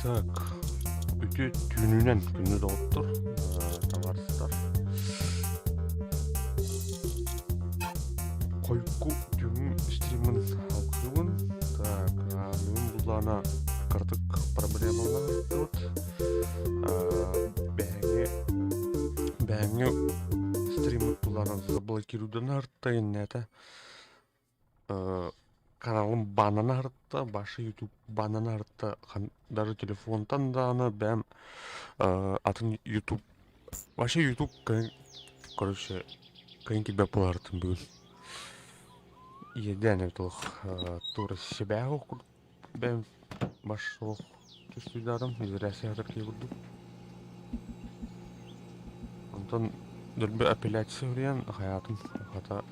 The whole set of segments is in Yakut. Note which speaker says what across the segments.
Speaker 1: Так, үтүө түүнүнэн күндү доҕоттор, табаарыстар. Хойку түүҥҥү стримын алгыыбын. Так, бүгүн буллаана кыратык проблемалаахпыт. Бэһэҥҥи бэһэҥҥи стриммыт буллаана заблокируйдан арта иннэтэ. Каналым баннан аһарта, башы YouTube баннан аһарта, даже телефонтан даҕаны бэйэм атын YouTube вообще YouTube короче кыайан киирбэт буолаартым бүгүн. Иэдээн эбит олох туора сибээһи курдук бэйэм баш олох түстүйдаатым, изоляция хатар киһи курдук. Онтон дөлбү апелляция суруйан хайаатым хата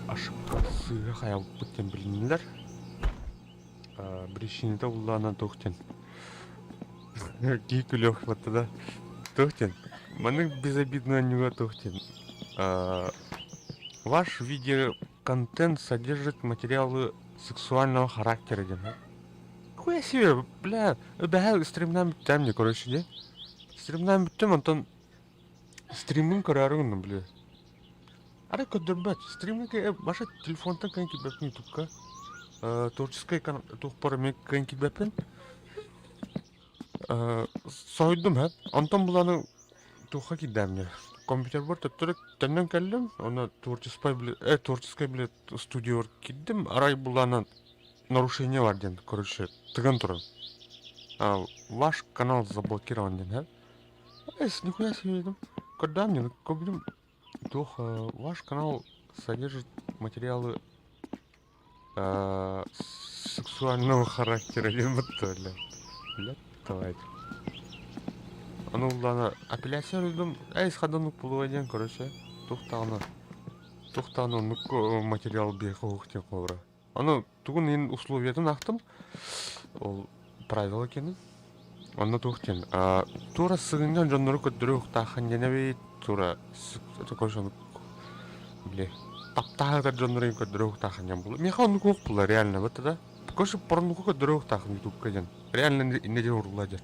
Speaker 1: ошибка сыыһа хайалпыт диэн билиннилэр. Причината буллаанан туох диэн киһи күлүөх батта да туох диэн маннык безобидно оонньууга туох диэн ваш видеоконтент содержит материалы сексуального характера диэн Хуя себе, бля, бэһэ стримнаан бүттэм дии, короче, дии. Стримнаан бүттүм, онтон стриммин көрөөрү гынным, бля. Арай көрдөрбөт. Стримҥэ баша телефонтан кыайан киирбэппин ютубка. Творческай туохпар эмиэ кыайан киирбэппин. Соһуйдум һэ. Онтон буланы туохха киирдээмнэ. Компьютербар төттөрү төннөн кэллим. Онно творческай, творческай, блядь, студиябар киирдим. Арай буланан нарушение бар диэн, короче, тыган туран. Ваш канал заблокирован диэн, һэ. Эс, нихуя себе дедим. Көрдөөн диэн, көрбүтүм туох ваш канал содержит материалы сексуального характера диэн бутта бля. Блядь, давайте. Аны уллаана апелляция уруйдум, эс хадан укпулуга диэн, короче, туох даҕаны туох даҕаны оннук материал биэхэ уһук диэн холобура. Аны тугун иһин условиятын аахтым. Ол правила киэнин. Онно туох диэн, туора сыгынньан дьоннору көрдөрө уохтааххын диэн эбит, туора такой били таптаһар дьоннору көрдөрө уохтааххын диэн буолла. Миэхэ оннук уох буолла реально вот это. Короче, порнуху көрдөрө уохтааххын ютубка диэн. Реально инне диэн уруулла диэн.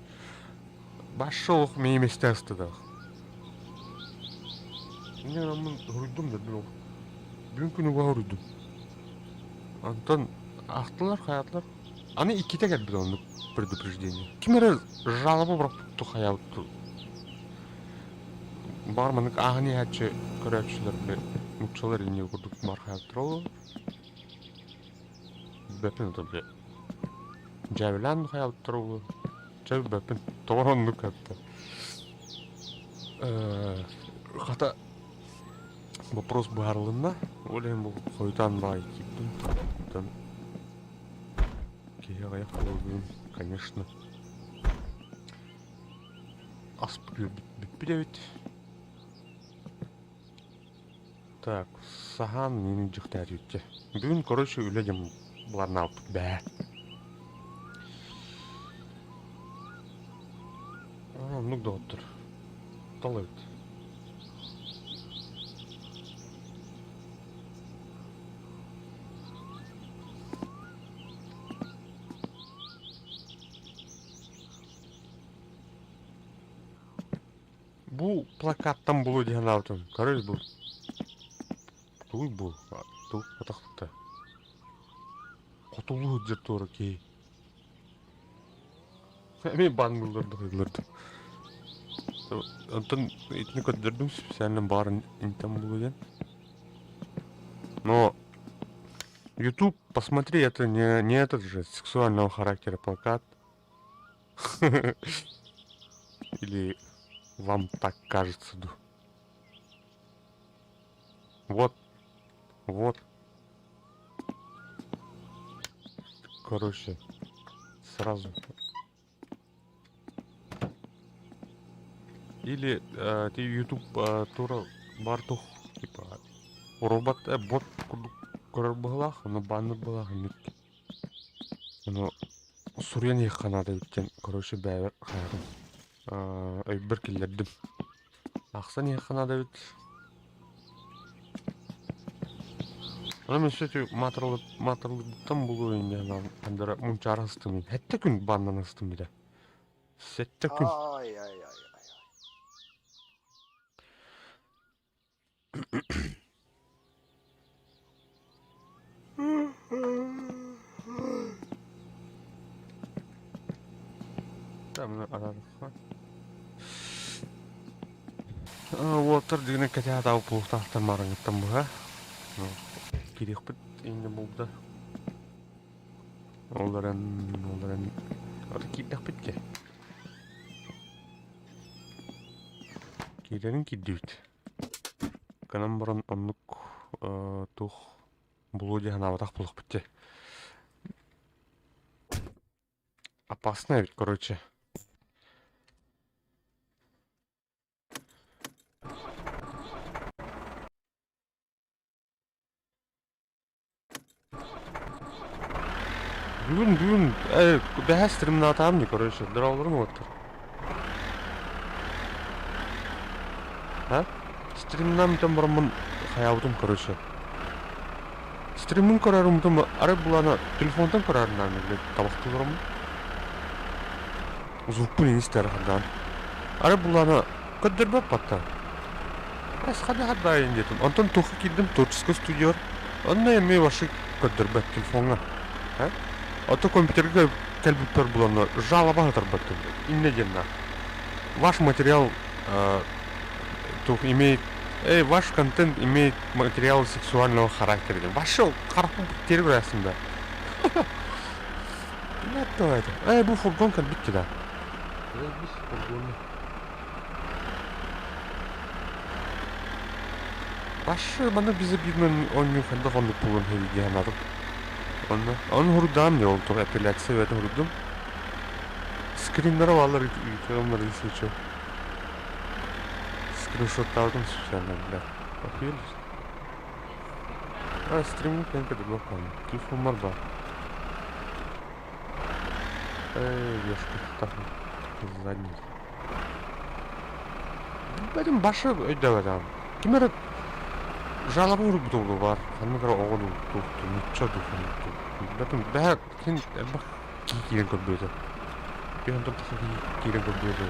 Speaker 1: Башша олох миэмэсте астыдаах. Инне гынаммын хоруйдум да бил Бүгүн күнү быһа хоруйдум. Онтон ахтылар, хайаатылар. Аны иккитэ кэлбит оннук предупреждение. Ким эрэ жалоба бырахпыт хайаабыт Баҕар маннык ааһан иһээччи көрөөччүлэр били нууччалар инньэ курдук баар хайааттара ол. Билбэппин ото били дьээбэлээн хайаабыттара буолуо. Чэ билбэппин. Тоҕо оннук этэ. Хата вопрос быһаарылынна. Ол иһин бу хойутаан баҕайы киирдим. Оттон киһи аҕыйах буолбутун, конечно, аспыт бүппүт эбит. Так, саһаан миин дьихтээрииччэ. Бүгүн, короче, үлэ дьон былааннаабыппыт бээ. Оннук доҕоттор. Тал эбит. Бу плакаттан булуу дии санаабытым. Короче, бу тугуй бу? Тугу атахта? Хотулуу сылдьар туора киһи. Эмиэ баанныыллар да Онтон итини көрдөрдүм специально баарын интэн булуу диэн. Но YouTube, посмотри, это не, не этот же сексуального характера плакат. Или вам так кажется, ду. Вот. Вот. Короче, сразу. Или э, ты YouTube э, тура бар тух, типа робот, э, бот курдук көрөр быһылаах, ону баннер быһылаах инник. Ону суруйан иһиэххэ наада эбит диэн, короче, бэйэбэр хайаатым. Өйбөр киллэрдим. Ахсан иһиэххэ наада эбит. Онон өссө ити маатыралыттан булуу инньэ андара мунчаара сыстым. Сэттэ күн бааннана сыстым бile. Сэттэ күн.
Speaker 2: Ай ай ай ай.
Speaker 1: Уолаттар дьиҥинэн кэтэһэ сатаабыт буолуохтаахтар маарыҥҥыттан быһа. Киириэхпит инньэ буолбута. Ол эрэн, ол эрэн, аты киирдэхпит дии. Киирэрин киирдибит. Гынан баран оннук туох булуо дии санаабатах буолуохпут дии. Опасно эбит, короче. Бүгүн бүгүн бэһээ стримнаатаҕым дии, короче, дороолорун уоттар. А? Стримнаан бүтэн бараммын хайаабытым, короче. Стриммин көрөрүм арай булана телефонтан көрөрүнэн табахтыыларым. Звукпун истэр хардаан. Арай булана көрдөрбөт батта. Хас хадайын диэтим. Онтон туохха киирдим творческай студияр. Онно эмиэ вообще көрдөрбөт телефоҥҥа. Ото компьютерга кэлбиппэр буланна жалоба сатарбаттым. Иннэ диэннээх. Ваш материал имеет Эй, ваш контент имеет материал сексуального характера. Вообще, харахпын тиэрэ көрөөсүн да. Блядь, это. Эй, бу фургон кэлбит да. Фургон. Вообще, маны безобидно оонньуу хайдах оннук буолуон сөбүй дии санаатым. Онно ону хоруйдаҕым дии ол туох апелляция эбэтэ хоруйдум. Скриннары бааллар ыытыамнар если чё. Скриншоттаабытым специально, бля. Охуели? А, стриминг кэлэн Телефонмар баар. Эй, ёшка, задний. Бэтим башы өйдөөбөтөҕүм. Ким эрэ жалоба уурбут уолу баар. Ханнык эрэ оҕо дуу, туох дуу, нуучча дуу, ханнык дуу. Бэтим бэһэ син элбэх киһи киирэн көрбүтэ. Онтон тахса киһи киирэн көрбүтэ.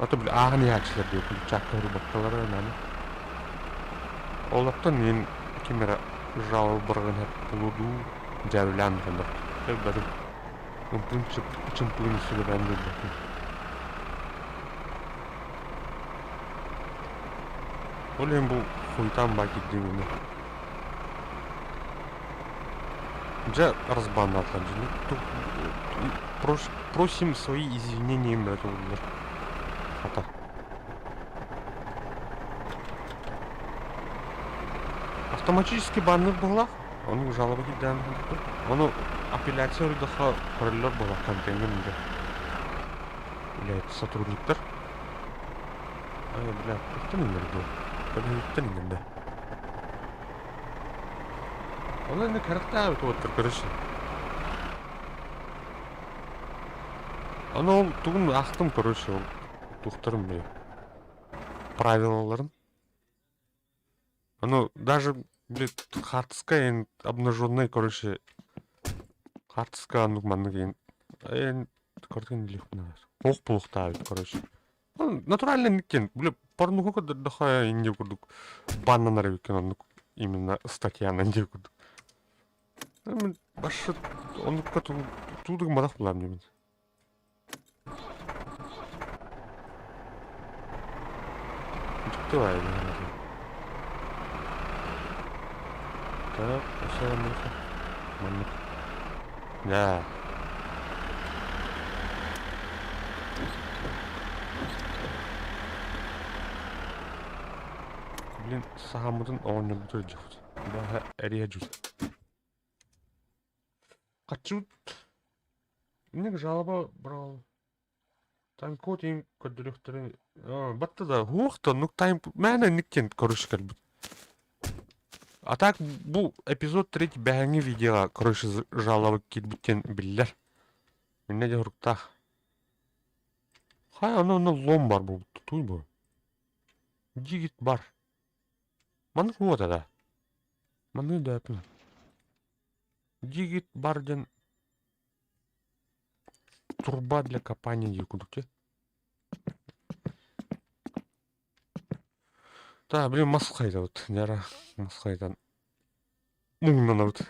Speaker 1: Ото били ааһан иһээччилэр дии, чаакка рубаккалара мээнэ. Олортон мин ким эрэ жалоба быраҕан иһэр буолуо дуу, дьээбэлээн ханнык. Бэтим Ымпыын чымпыын сүгэбээн биэрбэппин. Ол иһин бу хуйтаан баа киирдим ини. Дьэ разбаннаатылар дьэ. Просим свои извинения блядь Хата. Автоматически банныр быһылаах. Ону жалоба киирдээн Ону апелляция уруйдахха көрөллөр буолар контеҥҥа миигэ. Блядь, сотрудниктар. Ай, блядь, туохтан иҥнэр дуо? Көлөһүттэн иҥнэннэ. Ону инник харахтаабыт уоттар көрөсүн. Ону ол тугун аахтым короче ол туохтарын били правилаларын. Ну, даже, блин, хаартыска эн обнаженный, короче, хаартыска оннук маннык эн эн көрдүн илиэхпин Ох буолуохтаабыт, короче. Ну, натурально никкен, бля, порнуху көрдөрдөхө инде курдук баннанар эбиккен оннук именно статьянан диэ курдук. Мен башы оннукка туудук мадах булам деймин. Дьикти баайы Так, өссө маннык. Да. Блин, сааммытын оҕонньорбут өлдьөхпүт. Бэҕэһээ эрийэ дьүл. Хаччыбыт Инник жалоба брал. Тайм-код иин көрдөрүөхтэрин батта да уох да оннук тайм мээнэ инник диэн короче кэлбит. А так бу эпизод третий бэһэҥҥи видеоҕа короче жалоба киирбит диэн биллэр. Иннэ дьэ уруктаах. Хай ону онно лом бар буолбут туй бу. Дигит бар. Маннык уота да. Маннык өйдөөтүм. Дигит бар диэн труба для копания диир курдук дии. Та, блин, мас хайдабыт. Нера мас хайдан муҥнанабыт.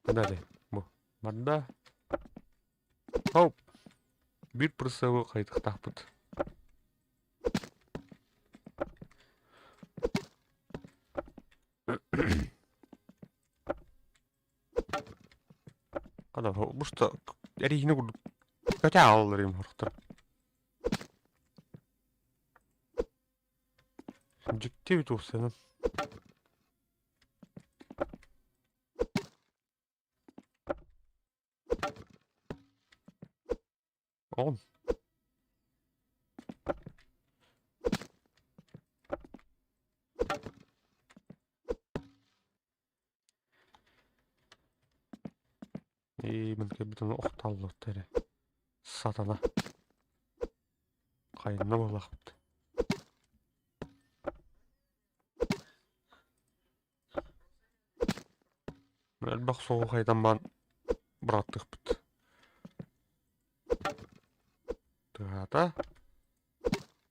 Speaker 1: Далее. Бу. Барда. Хоп. Биир прицелы хайдахтаахпыт. Хада, бушта эриһини курдук көтө ааллар им хорохтор. Дьикти эбит уопсайынан. Он. И мин кэлбитим охталлыбыт эрэ. Сатана. Хайынна буоллахпыт. Элбэх соҕу хайдан баан бырааттыахпыт. Тыаата.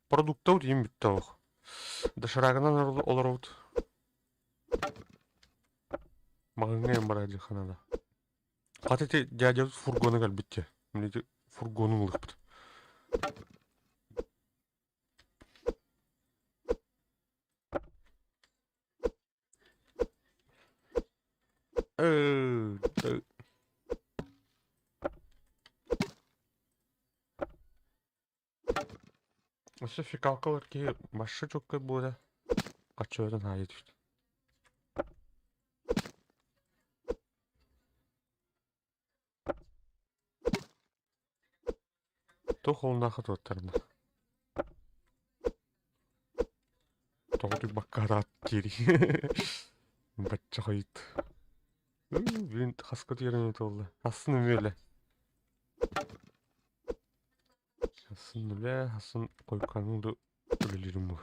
Speaker 1: Продуктабыт иин бүттэ олох. Доширагынан олоробут. Маҕаҥҥа эм бараадьыхха наада. Хата ити дядябыт фургона кэлбит дьэ. Мин ити фургонун ылыахпыт. Э, Өссө фекалкалар киһи башша чоккай буола хаччыатын аайы түстэ. Туох холуннаахха туоттарына. Тоҕо тыйбакка араат диэри. Бачча хойут. Блин, хаска тиэрэн туолла. Асын үмүөлэ. Асын үлэ, асын койканың да үлэлиирим бу.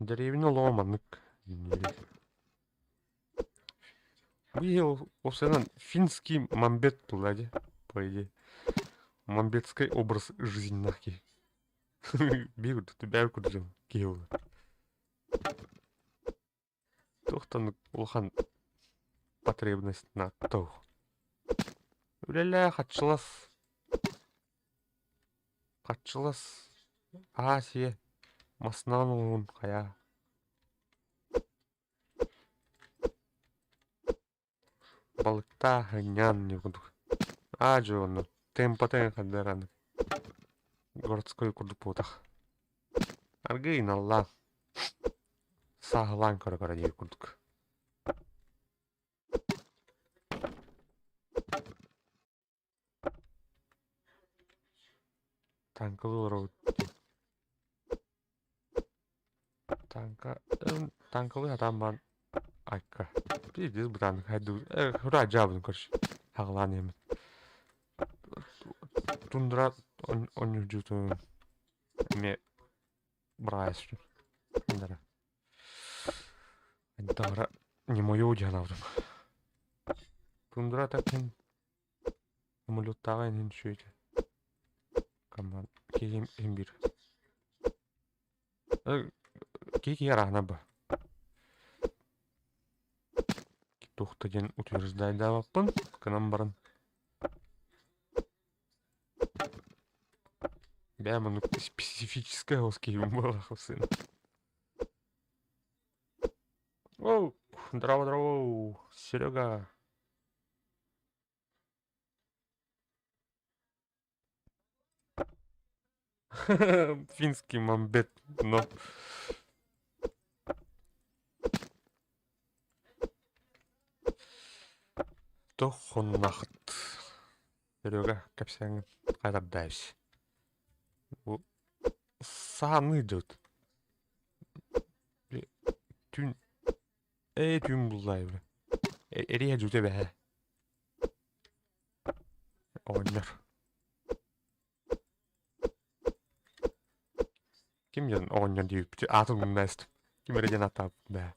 Speaker 1: Дэриэбинэ олоҕо маннык Бу уопсайынан финский мамбет буолла дии, по идее. Мамбетскай образ жизненных киһи. Биир курдук, бэйэ курдук дьон киһи буолар. Туохтан улахан потребность наадта Үлэлээ, хаччылас. Хаччылас аа сиэ масынан оҥоһун хайаа Балыктаа һынньаан диэн курдук аа дьэ онно темпата хайдах эрэ городской курдук буолбатах аргыый наллаан сааһылаан көрө-көрө диир курдук. Танкалыы олоробут дии. Танка танкалыы сатаан баран айка. Пиздец бытааннык хайдыбыт. Ура дьаабын короче. Хаҕылаан иһэммит. Тундра онньуһдьуутун эмиэ быраайсчу. Тундра. Тундра не мое дианабытым. Тундра такин Самолеттааҕы иһин үчүгэй Команд киһи иһин биир. Киһи киһи арааһына ба. Туох да диэн утверждайдаабаппын гынан баран бэйэм оннук специфическэй оҕус киһибин буоллах сын. Оу, здорово, здорово, Серега. Финский мамбет, но Тоххуннахт Серега кэпсээҥҥин хайдардаайс. Бу сааны дьыт. Түүн ээ түүн буллаайбы. Эрийэ дьүтэ бэһэ. Оҕонньор. Ким диэн оҕонньор диэбиппит аатын умна эстим. Ким эрэ диэн ааттаабыт бээ.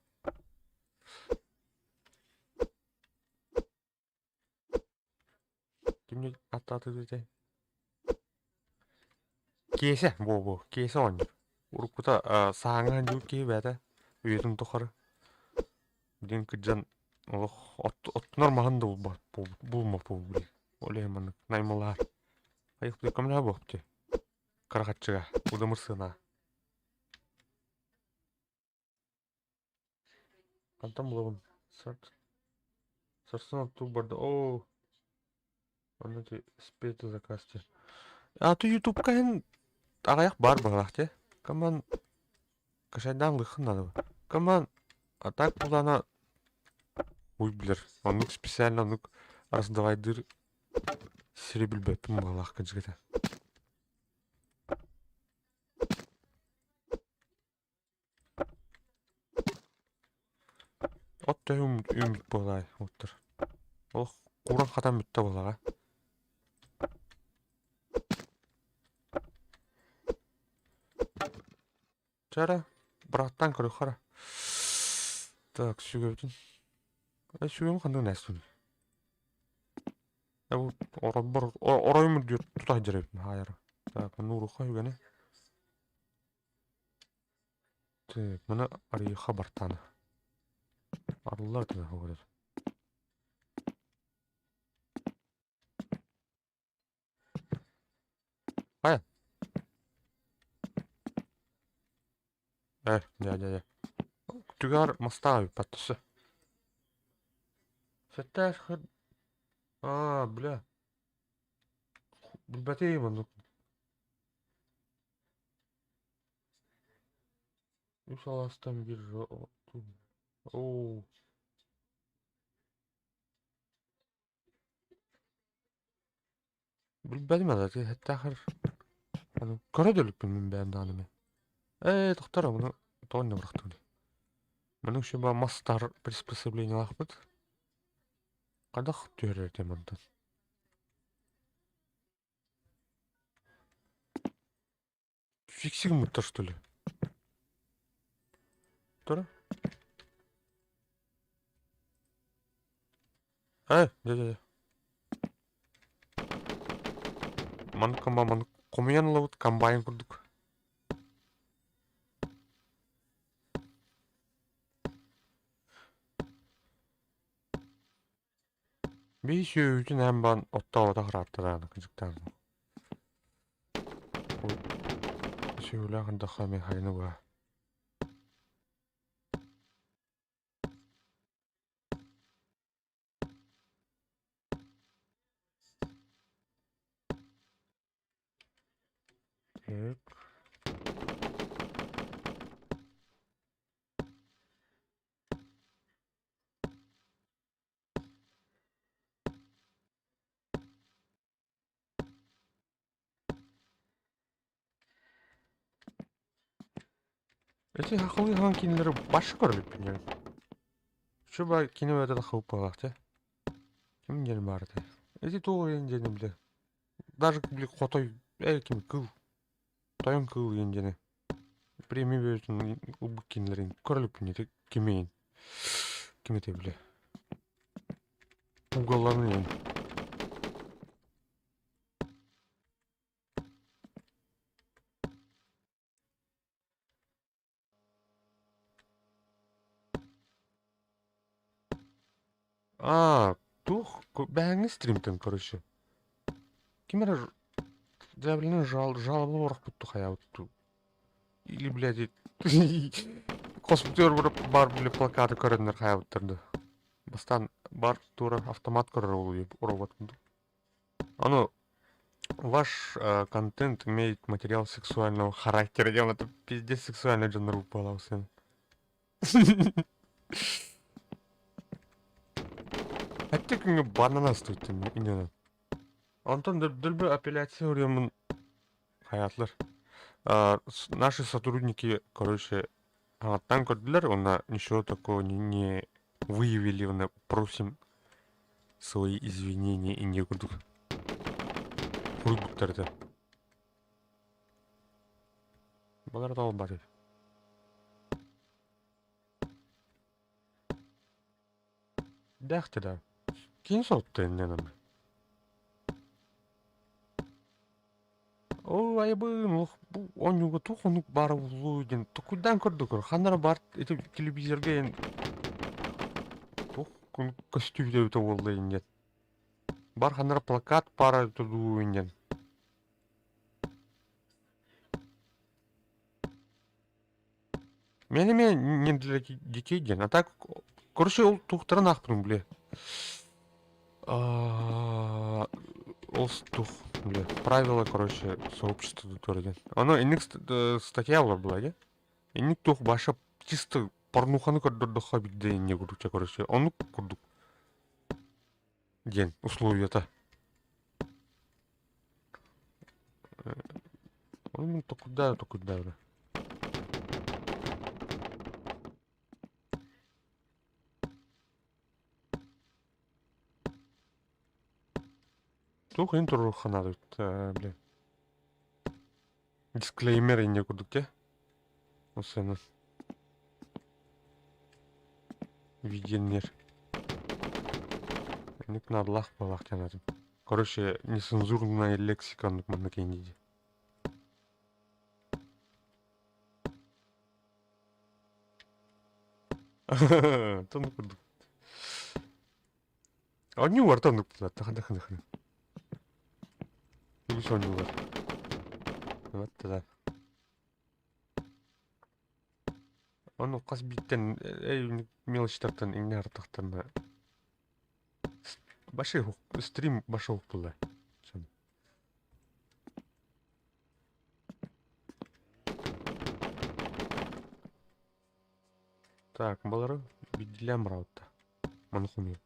Speaker 1: Ким диэн ааттаата этэй? Киэсэ, буо-буо, Киэсэ оҕонньор. Уруккута сааҥҥа сылдьыбыт киһи бэйэтэ үйэтин тухары диэн кырдьан олох оттонор маһын да булбат булмат буолбут Ол иһин маннык наймылаһар. Хайыахпытый көмөлөһө буолуохпутуй? Кыра харчыга, удамыр сыана. Хантан булабын? Сарт. Сарсын оттук барда. Оо. Онно ти спета заказ ти. А ты ютубка эн аҕыйах баар быһалаах ти. Коман кашайдаан лыххын надо. Коман а так булана уй билэр. Оннук специально оннук раздавайдыр сири билбэппин быһалаах кыдьыгыта. От төһө үүммүт буолаай оттор. Олох кууран хатан бүттэ буоллаҕа. Чэ эрэ, бырахтаан көрүөххэ эрэ. Так, сүгэбитин. Э, сүгэм ханнык нээстүн? Э, бу оройбор оройум үрдүгэр тута сылдьар эбиппин хаайара. Так, манна уруохха үгэни. Так, маны арыйыахха бартаана. Арыллар этэ оҕолор. Хайа? Э, дьэ, дьэ, дьэ. Түгэр мастаах эбиппат өссө. Сэттээх Аа, бля. Билбэтим оннук. Үс алаастан биир оо билбэтим ада эттэхэр аны көрө да иликпин мин бэйэм даҕаны эмиэ ээ тохтор ону тоҕо инньэ бырахтыбыный маннык шуба мастар приспособлениелаахпыт хайдах түһэрэр этим онтон Фиксик мыттар что ли? Тура? Э, дьэ дьэ дьэ. Маннык комба маннык хомуйан ылабыт комбайн курдук. Биир сүөһүтүн эн баан оттообото харааттарааны кыдьыктаан. Сүөһүлээх ардахха эмиэ хайаны быһа. Так. Эти хахылыы хаан кинилэри башы көрбүппүн дьон. Шуба кини өтө да хылпалаах те. Ким диэн баар этэ? Эти туох диэн диэни билэ. Даже били хотой эй ким кыл. Тойон кыл диэн диэни. Премия бөтүн ылбыт кинилэрин көрөлүппүн ити кимиин. Ким этэ билэ. Угалларын иһин. Аа, туох бэһэҥҥи стримтэн короче. Ким эрэ заявление жалоба оҥорохпут хайаабыт дуу. Или, блядь, хоспутугар баар били плакаты көрөннөр хайаабыттар дуу. Бастаан бар туора автомат көрөр ол робот курдук. Аны ваш контент имеет материал сексуального характера диэн это пиздец сексуальный дьоннор буолабын. Хотя күҥҥэ бананас туттум иннинэ. Онтон дөлбө апелляция уруйаммын хайаатылар. Наши сотрудники, короче, аҥаттан көрдүлэр уонна ничего такого не выявили, уонна просим свои извинения инньэ курдук. Суруйбуттар этэ. Балар да бар. Дэхте да. Кин сотто иннен ама. Ол айбын олох бу оонньууга туох оннук баара буолуой диэн токуйдаан көрдө ханна эрэ баар ити телевизорга эн туох көстүүтэ эбитэ буолла инньэ бар ханна эрэ плакат баара эбитэ дуу инньэн Мен эмиэ не для детей диэн а так короче ол туохтарын аахпытым бile ол туох бile правила короче сообщества тура диэн ону инник статья буолар была дии инник туох баша чисто порнуханы көрдөрдөххө биирдэ инньэ курдук короче оннук курдук диэн условията Ону мин токуйдаа токуйдаа эрэ. Туох иһин туруорухха наада эбит бля. Дисклеймер инньэ курдук дьэ. Ол Видеонер. Инник наадалаах буолаах диэн атын. Короче, нецензурная лексика оннук маннык киһини Тоннук курдук. Оонньуу барыта оннук буолар. Тахан тахан тахан. Үгүс оонньуулар. Вот тогда. Ону хас бииртэн мелочтартан иҥнэ артахтарына Большой стрим большой буолла. Так, балары биирдиилээн барабыт Маны хомуйан.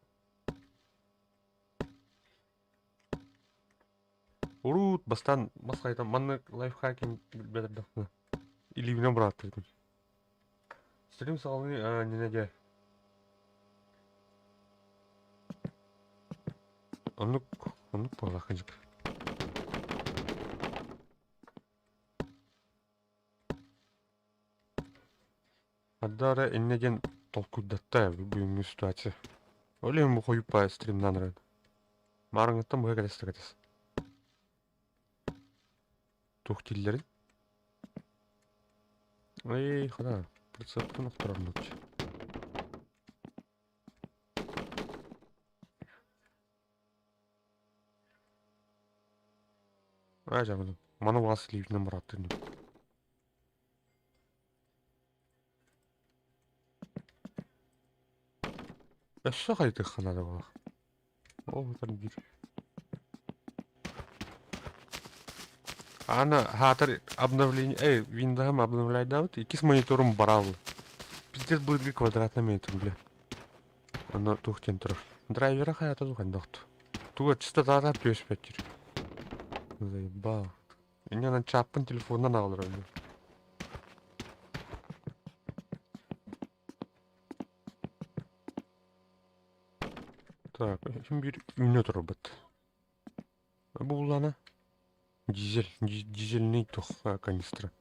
Speaker 1: Урут бастаан мас хайытан маннык лайфхакинг билбэт эрдэхпинэ илиибинэн бырааттыыбын. Стрим саҕаланыы нинэгэ Оннук оннук буоллах кыдьык. Ардара иннэ диэн толкуйдатта бүгүҥҥү ситуация. Ол иһин бу хойуппа стримнаан эрэн. Маарыҥҥыттан быһа кэлэстэ кэтэс. Туох дииллэрин? Эй, хана, прицепкын охторор нучча. Аа, жабыным. Маны вас лифтинен бараттын. Өссө хайдыхха наада буолар. Ол ытар биир. Аны хаатар обновление, эй, Windows обновляйдаабыт, иккис мониторум барал. Пиздец былыргы квадратный метр, бля. Аны туох диэн турар. Драйвера хайата тухандохт. Туга частотата түөспэттир. Заебал. Инньэ чааппын телефонунан аҕалар өллүм. Так, син биир үүнэ турарбыт. Бу буллаана дизель, дизельный туох канистра.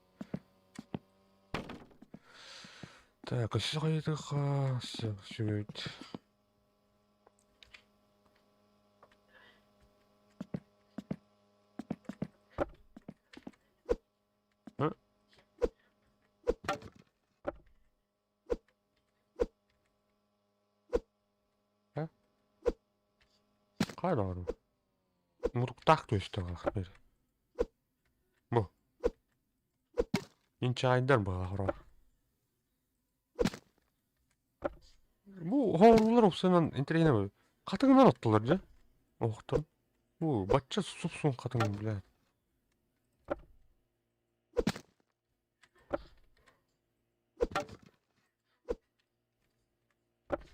Speaker 1: Так, өссө хайытыха, сүбүт. Хайа баҕарым. Мутуктаах түөстээх били. Бу. Инчайдар баҕар. Бу хоһоруулар упсанан интэриэһинэй буолар. Хатыҥынан оттулар дьэ. Оһохторун. Бу бачча супсуун хатыҥ блядь.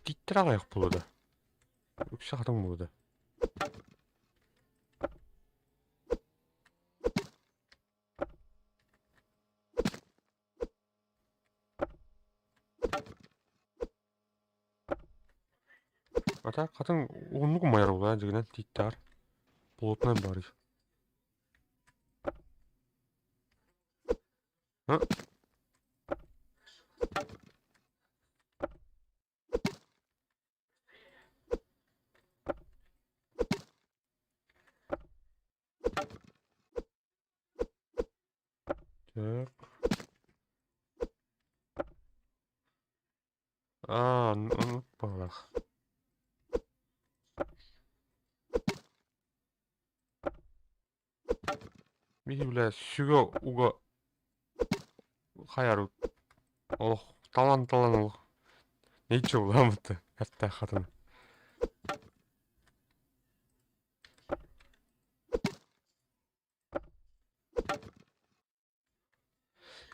Speaker 1: Тииттэр аҕыйах буолуо да. Үксэ хатыҥ буолуо да. А так хатыҥ уһуннук умайар буолуо дьигинэн тииттээҕэр. Плотнай баарый. А? Так. Аа, оннук баҕалаах. Биһи бля сүгэ уга хайар олох талан-талан олох нече буламмыт эттээх хатын.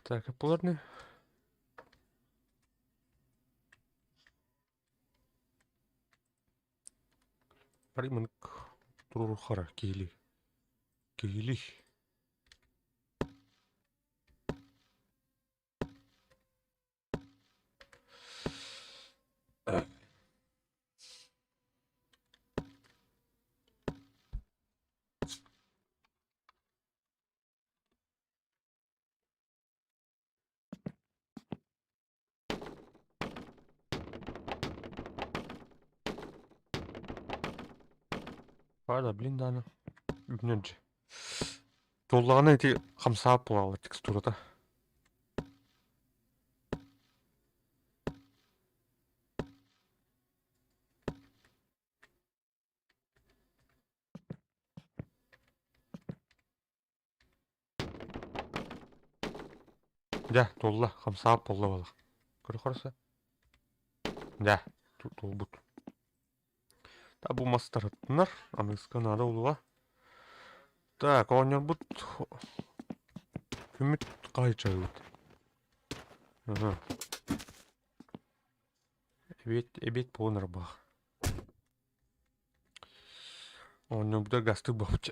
Speaker 1: Так, булар не? Баримынк турурухара киили. Киили. Баада, блин дааны. Үбүнэн дьэ. Туоллаҕына ити хамсаабыт буолаллар текстурата. Дьэ, туолла, хамсаабыт буолла буолла. Көрө-көрсө. Дьэ, туолбут. Та бу мастарыттынар, аныгыска наада буолуоҕа. Так, оҕонньорбут күммүт хаһый чайбыт. Ага. Эбиэт, эбиэт буолан арбах. Оҕонньорбутугар гастык буолбут.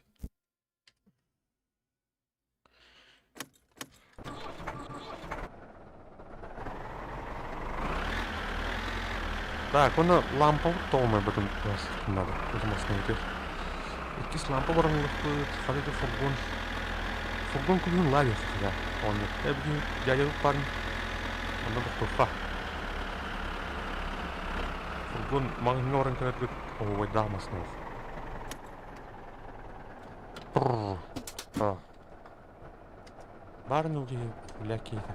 Speaker 1: Так, уонна лампабыт тоҕо умайбытын надо массыынабытыгар. Иккис лампа баран ылыахпыт, хата ити фургон. Фургон күлүүһүн ылаа диэххэ оонньуу. Эбитин дядябыт парень онно тохтуохха. Фургон маҕаһыыҥҥа баран кэлэргит оһуобайдаах массыына Баар киһи, бля киһитэ.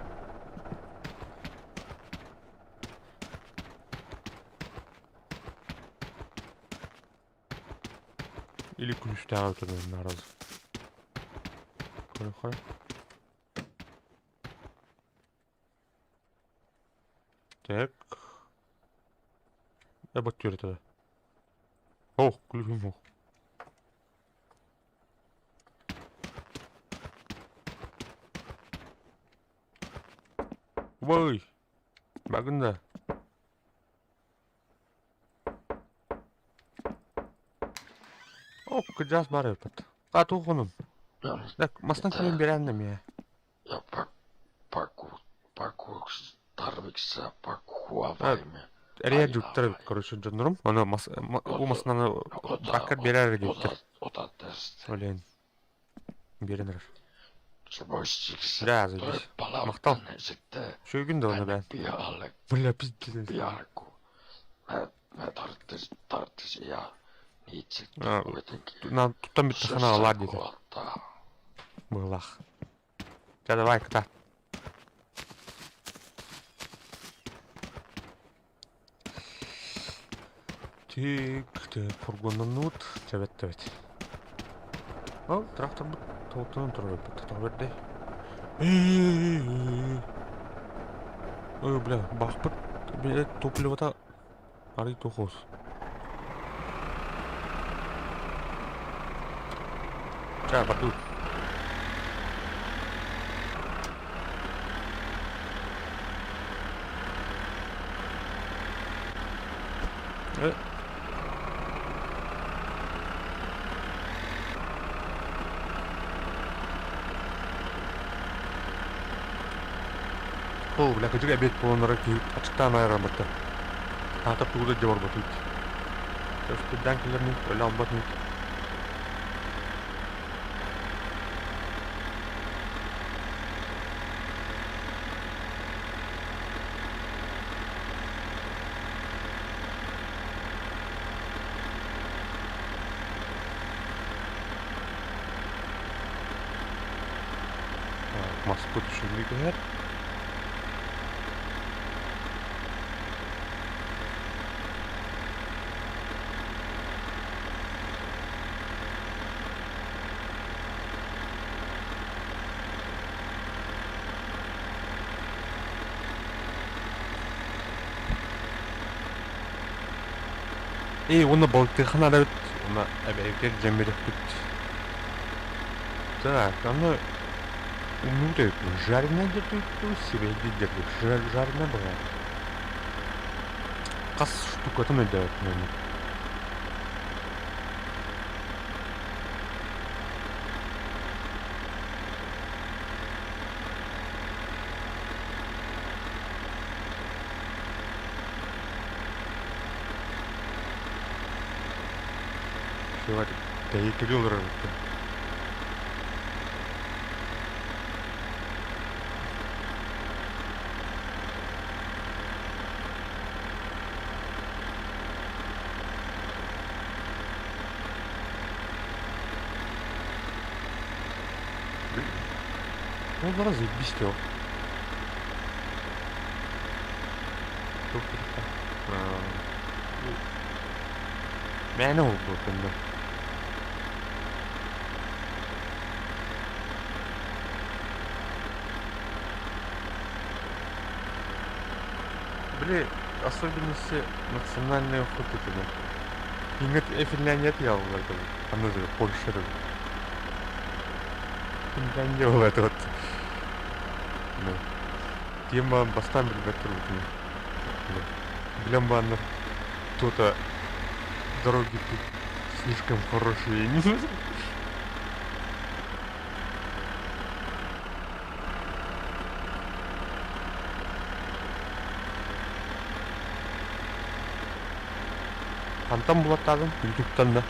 Speaker 1: Или күлүстээҕи өтөрүнэн наразы. Көрө-көрө. Так. Эбот түөрэтэ. Ох, күлүһүм ох. Убай! Багын да. О, кыдьаас баар эбит. А, туохунун? Так, мастан күлүн биэрэн эмиэ.
Speaker 2: Ja pakku, tarvitsetko sä pakkuavaimia?
Speaker 1: Эрийэр дьуттар эбит, короче, дьоннорум. Аны мас, бу масынаны
Speaker 2: Ota,
Speaker 1: баккар биэрэр диэбиттэр.
Speaker 2: ota, ota tästä.
Speaker 1: Олен. Биэрэн эрэр.
Speaker 2: Se voisi siksi
Speaker 1: Да,
Speaker 2: toi
Speaker 1: заебись. Махтал.
Speaker 2: palauttaa ne sitten
Speaker 1: Үчүгүн да
Speaker 2: tänne
Speaker 1: бээн.
Speaker 2: pihalle
Speaker 1: Бля, пиздец.
Speaker 2: pian, kun mä tarttisin ja niitä sitten
Speaker 1: А,
Speaker 2: kuitenkin
Speaker 1: На туттан бүттэххинэ аҕалаар диэтэ.
Speaker 2: huoltaa.
Speaker 1: Быһыылаах. Дьэ, давай, кытаат. Тик, тик, фургоннанныбыт, чэбэт тэбэт. Ол тракторбут тоҕуттанан турар эбит, тоҕо бэрдэй. Ой, бля, баахпыт, били топливота арый туох Чэ, бардыбыт. Э. Оо, бля, кыдьык эбиэт буоланнара киһи аччыктаан айараммыттар. Аата тугу да дьэ барбатыбыт. Өспүрдээн кэлэрмин өлө албат инит. Маспыт үчүгэйдик түһэр. Ээ, уонна балыктыахха наада эбит. Уонна эбэбитигэр дьэммириэхпит. Так, аны умнубут эбиппин. Жареное дуу, сибиэһэй дуу, жареное быһыылаах. Хас штукатын өйдөөбөппүн аны. Все, тэйиккэлии олорор эбиппин. Ол заебись ол. Мээнэ уолбут көннөр. Били особенности национальной охоты туда. Иҥэт Финляндия яллар Аны Польша Финляндия была это вот. Тема бастаан билбэт турбутун. Билэн бааннар то-то дороги тут слишком хорошие. Хантан булаттаатым? Ютубтан да.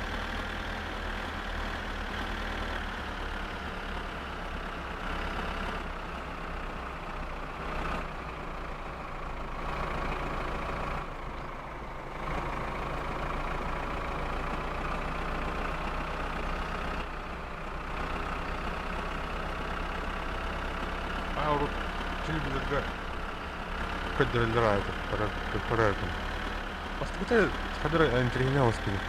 Speaker 1: А урут телевизорга көрдөрөллөр аайы көрөрүм. Бастакыта хадыр интэриэһинэй олус кини.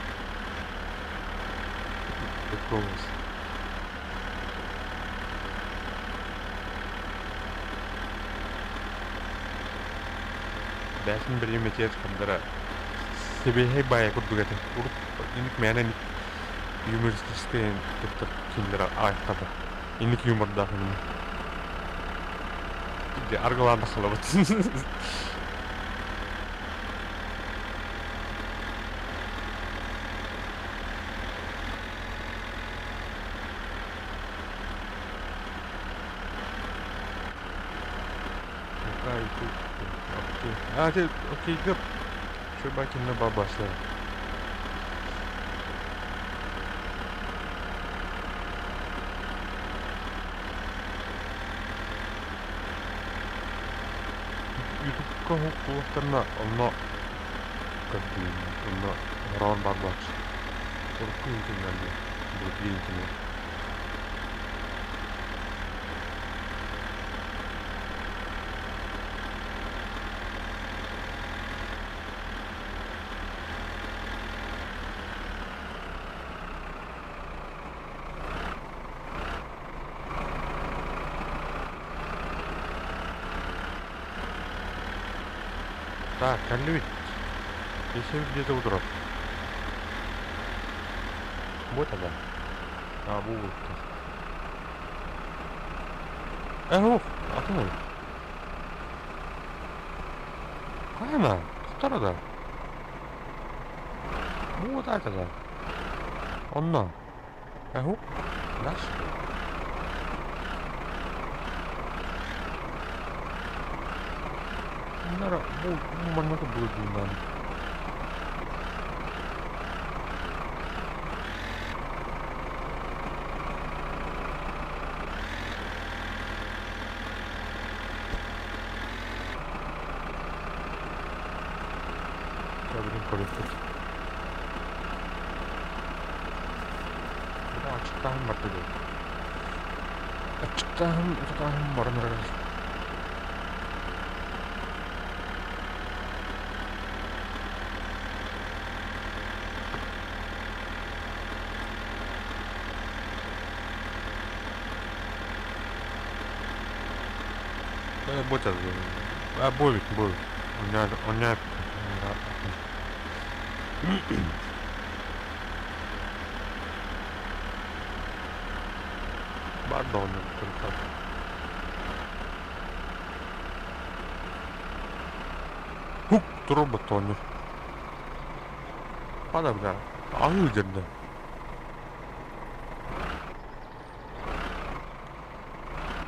Speaker 1: Прикол. Бэйэтин бириэмэтигэр хандара сибиэһэй баайа курдук этэ. Урут инник мээнэ инник юмористическай туттар кинилэр ааттата. Инник юмордаах именно. Аргылаан тахсылабыт. А, ты, окей, гоп. Чурбакин на бабаша. Ютубка кулахтарына онно көрдүүн, онно хороон бар буолааччы. Урукку иһитиннэр дии, былыргы иһитиннэр. Так, кэллибит. Есебит где-то утро. Вот она. А, бу буолуохтаах. Э, атын эбит. Хайана? Тохтор да. Вот это да. Онно. Эһу. Дальше. Нара, бу маннык былыргынан. Блин, көрүөхпүт. Ачыктаһын барда дии. Аччыктааһын, утутааһын баран эрэр. Будет, будет. У меня баар даҕаны турукка. Хук турбут оонньуур. Хана бля, аһыы дьэрдэ.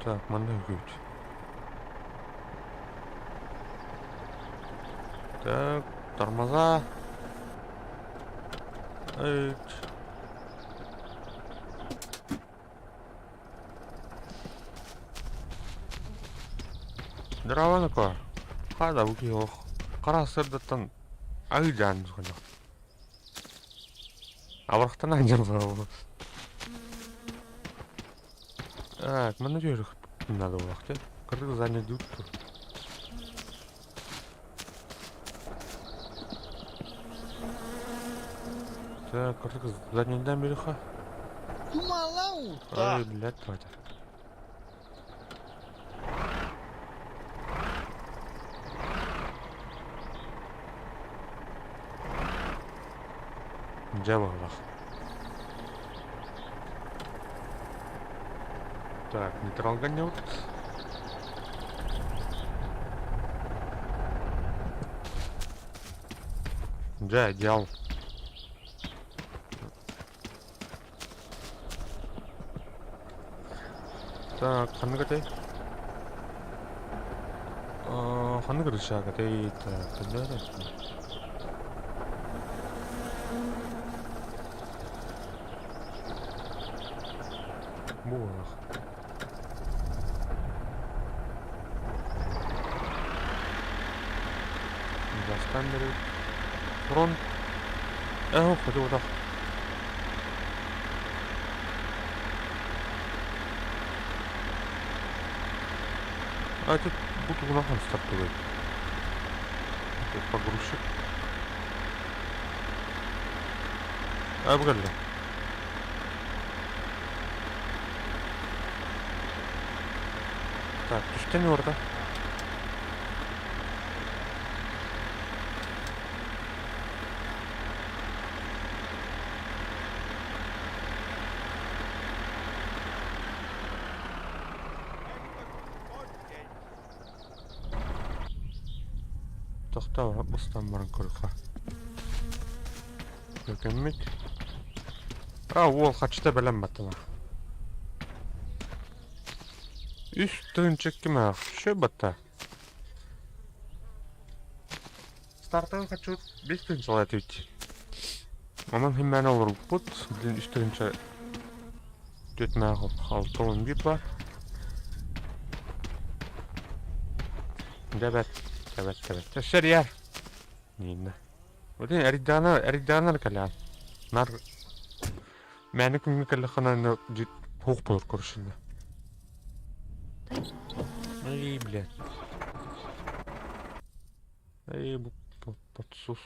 Speaker 1: Так, манна үкүүт. Так, тормоза. Эйт. Здорово, Нука. Хада бу киһи олох хара сырдаттан аһыы дьаан суханньах. Абырахтан аанньар буолабын. Так, манна түһэрих надо буолуох дии. Кырдык задний дут тур. Так, кырдык заднийдан бериха.
Speaker 3: Jumalauta!
Speaker 1: Ай, блядь, тварь. Дьэ буоллах. Так, нейтралга не вот. Дьэ, идеал. Так, ханнык этэй? Ханнык рычаг этэй? Так, төннөөр Буолах. Бастаан бэрибит. Фронт. Э, хоту А это буду нахуй стартует. Это погрузчик. А, погоди. Так, түстэн орда. Тохтоо устан баран көрүөххэ. Көкөммүт. А, уол хачта бэлэм баттана. Үс тыһыынча ким батта. Стартовый хочу 5 тыһыынча этибит. Онон химмээн олорбуппут. Билин 3 тыһыынча 4 61 бар. Дәбәт, дәбәт, дәбәт. Төшер Нинна. Блин, эридана, эридана калян. Нар мээнэ күҥҥэ кэллэххинэ хуох буолар көрүшүннэ. Эй, блядь. Эй, бу подсус.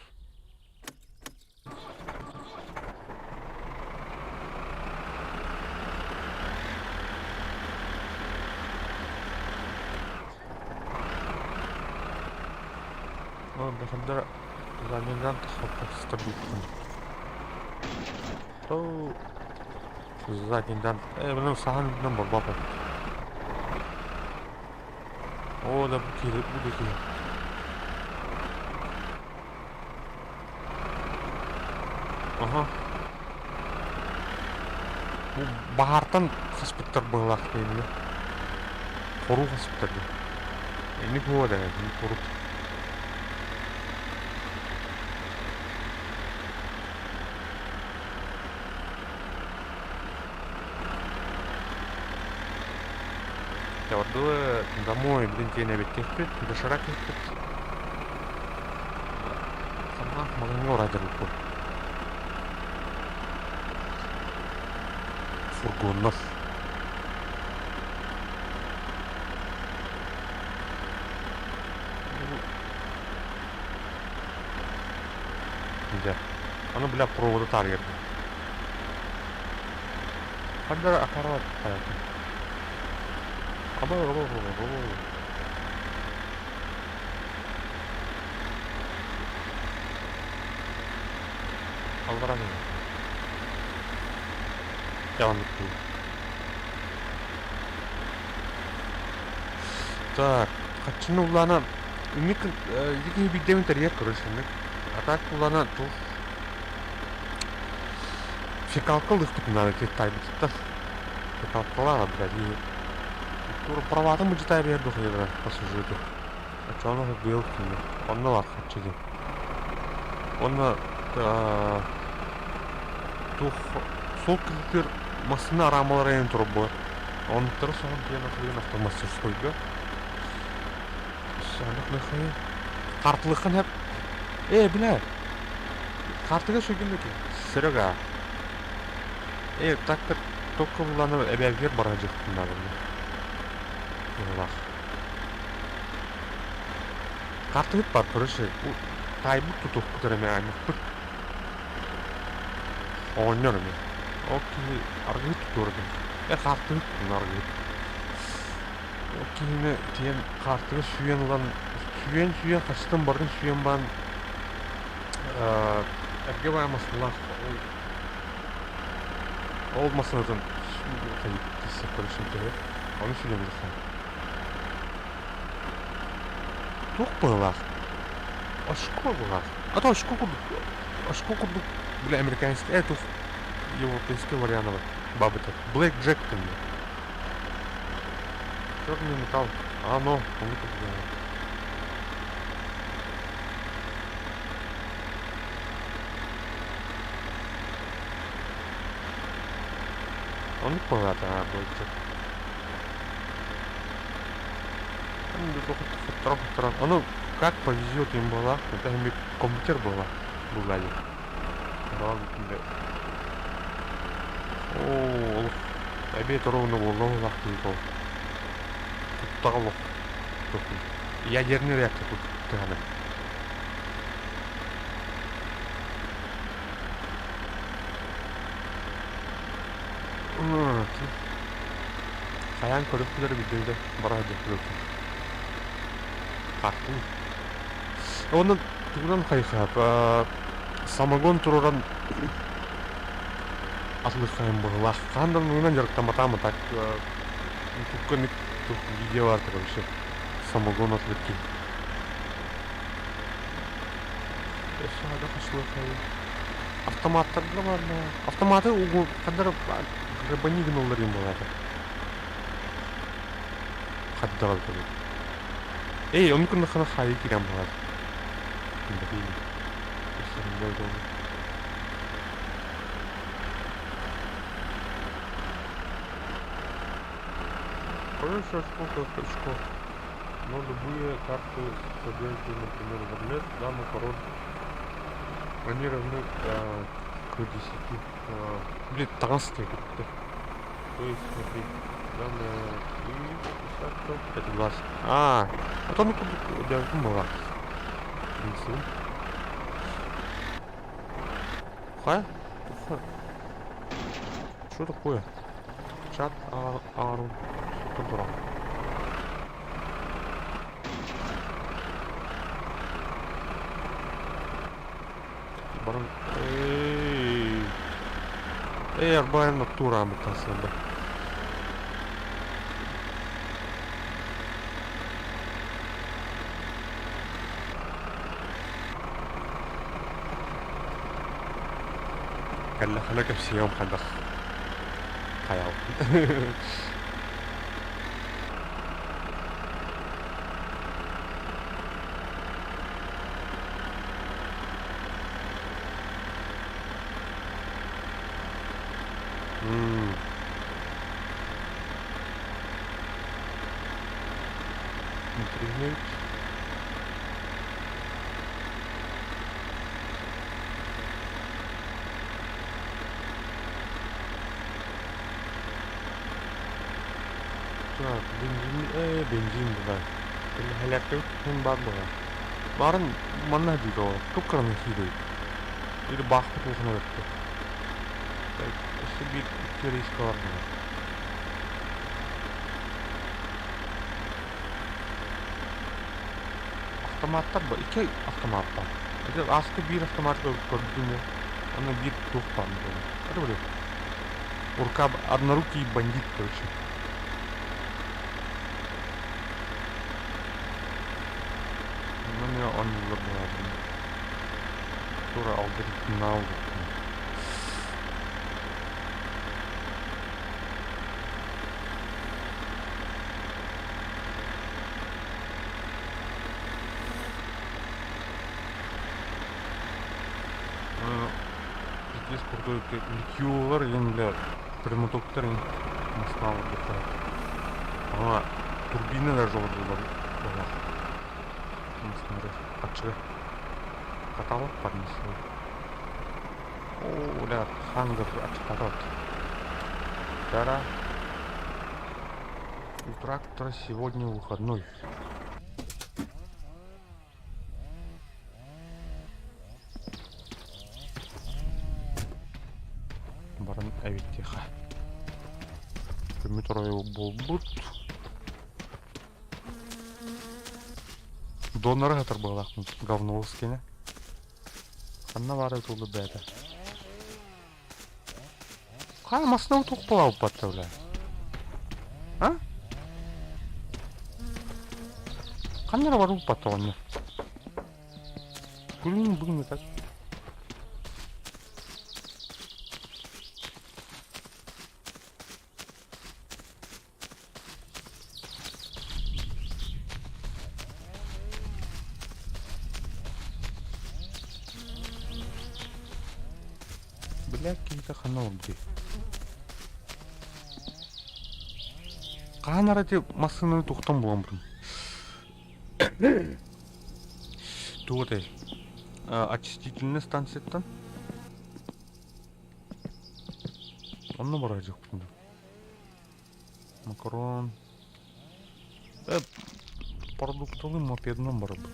Speaker 1: О, бахандара заднийдан тахаппа стабильно. То заднийдан. Э, сахан үрдүнэн борбоп. О, да бу киһи, бу да киһи. Аха. Бу баһаартан хаспыттар быһыылаах диэннэ. Хоруу хаспыттар диэн. Инник буолуо да урут. Ордуы домой, блин, тиэнэ эбиттиэхпит, доширак иһиппит. Сама маҕаһыыҥҥа ураадьарбыппын. Фургоннар. Дьэ, аны бля провода таарыйарбын. Ханна аппарат хайата. Аба аба аба аба. Аллара Devam ettim. Так, хаччыны улаана Инник ити киһи биирдэ тэрийэр короче инник. А так улаана туох фекалка ылыахпытын наада ити таайбытыттан. Фекалкалаах блядь и тура праватын мыдьытаа биэр дохуйа пассажиры. Оччоҕуна быйыл кини онно бар хаччы диэн. Уонна туох суол кытыытыгар массыына араамалара эҥин турар буолар. Оннуктары соһон тиийэн атыылыгын автомастерскойга. Хартылыххын сөп. Ээ, бля. Хартыга сүгүн да Серега. Э, так как только булланы эбэбигэр бара дьыктын наадалар. Быһылаах. Хартыгыт бар, короче, таайбыт тутуохпут эрэ аймахпыт. Оҕонньор эмиэ. Ол киһи аргыһыт тутуор этим. Э, хартыгыт аргыһыт. Ол киһини тиийэн хаартыга сүүйэн ылан, сүүйэн-сүүйэн хастан бардын сүүйэн баран эргэ баай массыыналаах ол ол массыынатын короче төһө ону сүүйэн ылыахха. Туох быһыылаах? Очко быһыылаах. А то очко курдук очко курдук бля американский туох европейский вариана бар бабыта. Блэк Джек диэн. Черный металл. А, ну, он курдук. Оннук быһыылаата Блэк Джек. Хотторон, Ону как повезет им была, это компьютер была, была ли. Оо, олох эбиэт оруобуна буолла быһыылаах дии ол. Куттаҕа олох Ядерный реактор куттаһана. Хайаан көрүөхпүлэр билдим да бара сылдьыахпыт Хартын. Онон тугунан хайхаап самогон туруоран атылыххайым быһыылаах. Хаһан да оннугунан дьарыктамматаҕым а так ютубка видео баар короче самогон атылык киһи. Өссө хада хашлыаххайы. Автоматтарга барна. Автоматы угу хандар грабани гыналлар им буолаата. Хаддаҕа бу. Эй, оннук гыннаххына хаайыы киирэн буолаат. Хорошо, сколько очков. Но любые карты с победой, например, валет, дама, король, они равны к 10. Блин, таҥас диэки. То есть, смотри, дама и десятка, это 20. А, а то ну была. Принцип. Ха? Что такое? Чат Арун. Что дурак. Баран. Эй. Эй, арбайын натура мытасында. Кэллэ хана кэпсиэҕим хайдах хайаал. М. Интриги. Так, бензин, бензин да. Һэлээккэбит баар буолар. Баарын манна дии тоҕо, тук кыраны сиирэй. Или баахпыт улахан эбэттэ. Өссө биир икки рейска бардылар. Автоматтар ба икки автомат баар. Ити ааспыт биир автомат көрдүм я. Аны биир туох баар Это блин. Рука однорукий бандит, короче. Онно эмиэ оонньууллар быһаарбын. Тура алгоритмнаал Пиздец крутой ликьюлар игин бля прямотоктар игин Москва олорбуттара. Ага турбина даже олордулар буолар. Смотри, аччыгы. Каталог поднесли. О, бля, хангар аччыктатат. Тара. У трактора сегодня выходной. Баран эбиттиэхэ. Күммүт оройо буолбут. Доноры сатар быһалаахпын говновоз киэнэ. Ханна баара тулу бэйэтэ. Хаа массыына туох буолаабыппат бля. А? Ханна эрэ барбыппат оҕонньор. Күлүн бүгүн так. Бля, киһитэ ханна олордуй? Хаһан ара ити массыынаны тухтан буламмытым. Туох этэй? Очистительная станцияттан. Онно бараачыкпын. Макарон. Продуктовый мопедынан барабыт.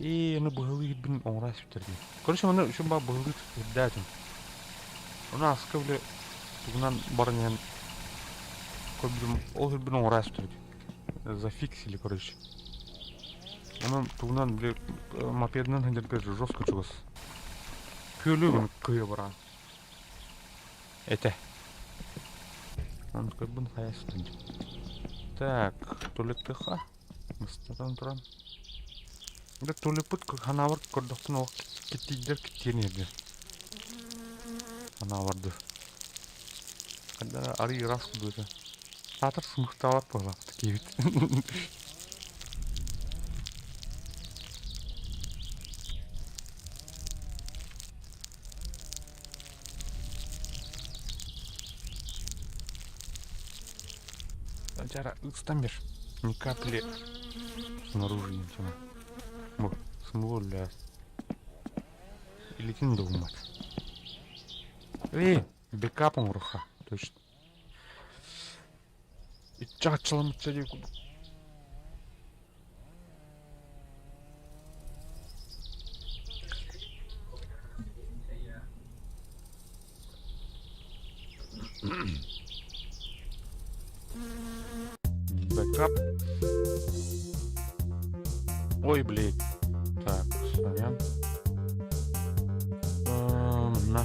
Speaker 1: И аны быһылыы киирбин оҥоро сүтэрдим. Короче, маны үчүн баа быһылыы үрдээтим. Ону аска бile тугунан баран иһэн көрбүтүм, ол сирбин оҥоро сүтэрдим. Зафиксили, короче. Онон тугунан бile мопедынан сылдьарга жестко чугас. Күөлү гынып кыйа бараан. Этэ. Онтукайбын хайа сытын. Так, туалеттыха. Бастатан туран. Да туалеппыт ханаабар көрдөхпүн ол киттийдер киттиэн иһэрдэ. Ханаабарды. Когда арый ыраас курдук Саатар сымыктаабат буолаахтык киһибит. Жара ыстан бер. Ни капли снаружи ничего. Бу, смыло для Илитин думать. Эй, бэкап оҥоруха, точно. Иччааччыламычча дии курдук. Бэкап. Ой, блядь. Так, сорян. На.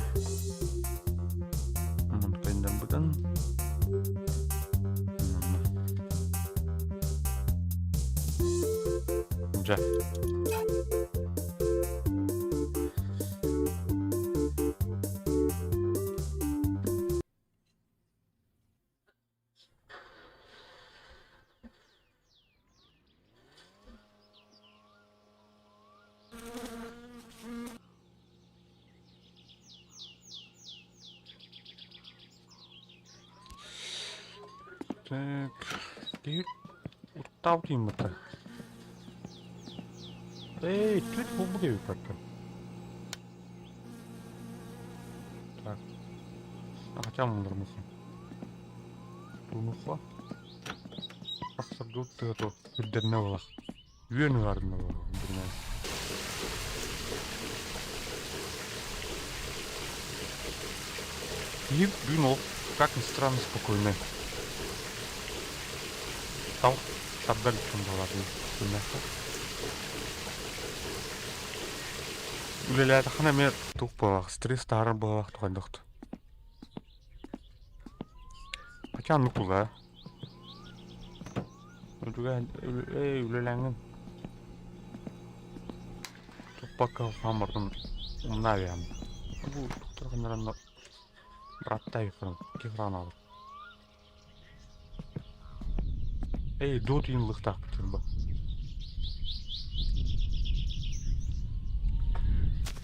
Speaker 1: Мунтайдарбытын. Дьэ. Так, киһи уттаабыт ииммэтэ. Эй, түт булбут эбиппэккэ. Так. А хотя мындырмыхын. Тунухла. Тахсаргыл тыато үрдэрнэ булах. Үөн ыарына булах. Киһи бүгүн олох, как ни странно, спокойный. Тал тардар иккин буолар күннээххэ. Үлэлээтэххинэ эмиэ туох буолаах, стресс таһаарар буолаах тухайдахт. Хотя оннук буолла. Эй, үлэлээҥҥин. Туппакка хааммартын умнаабыйам. Бу тухтарханнаран браттай кихранаабыт. Эй, дуот иин лыхтаахпыт ба.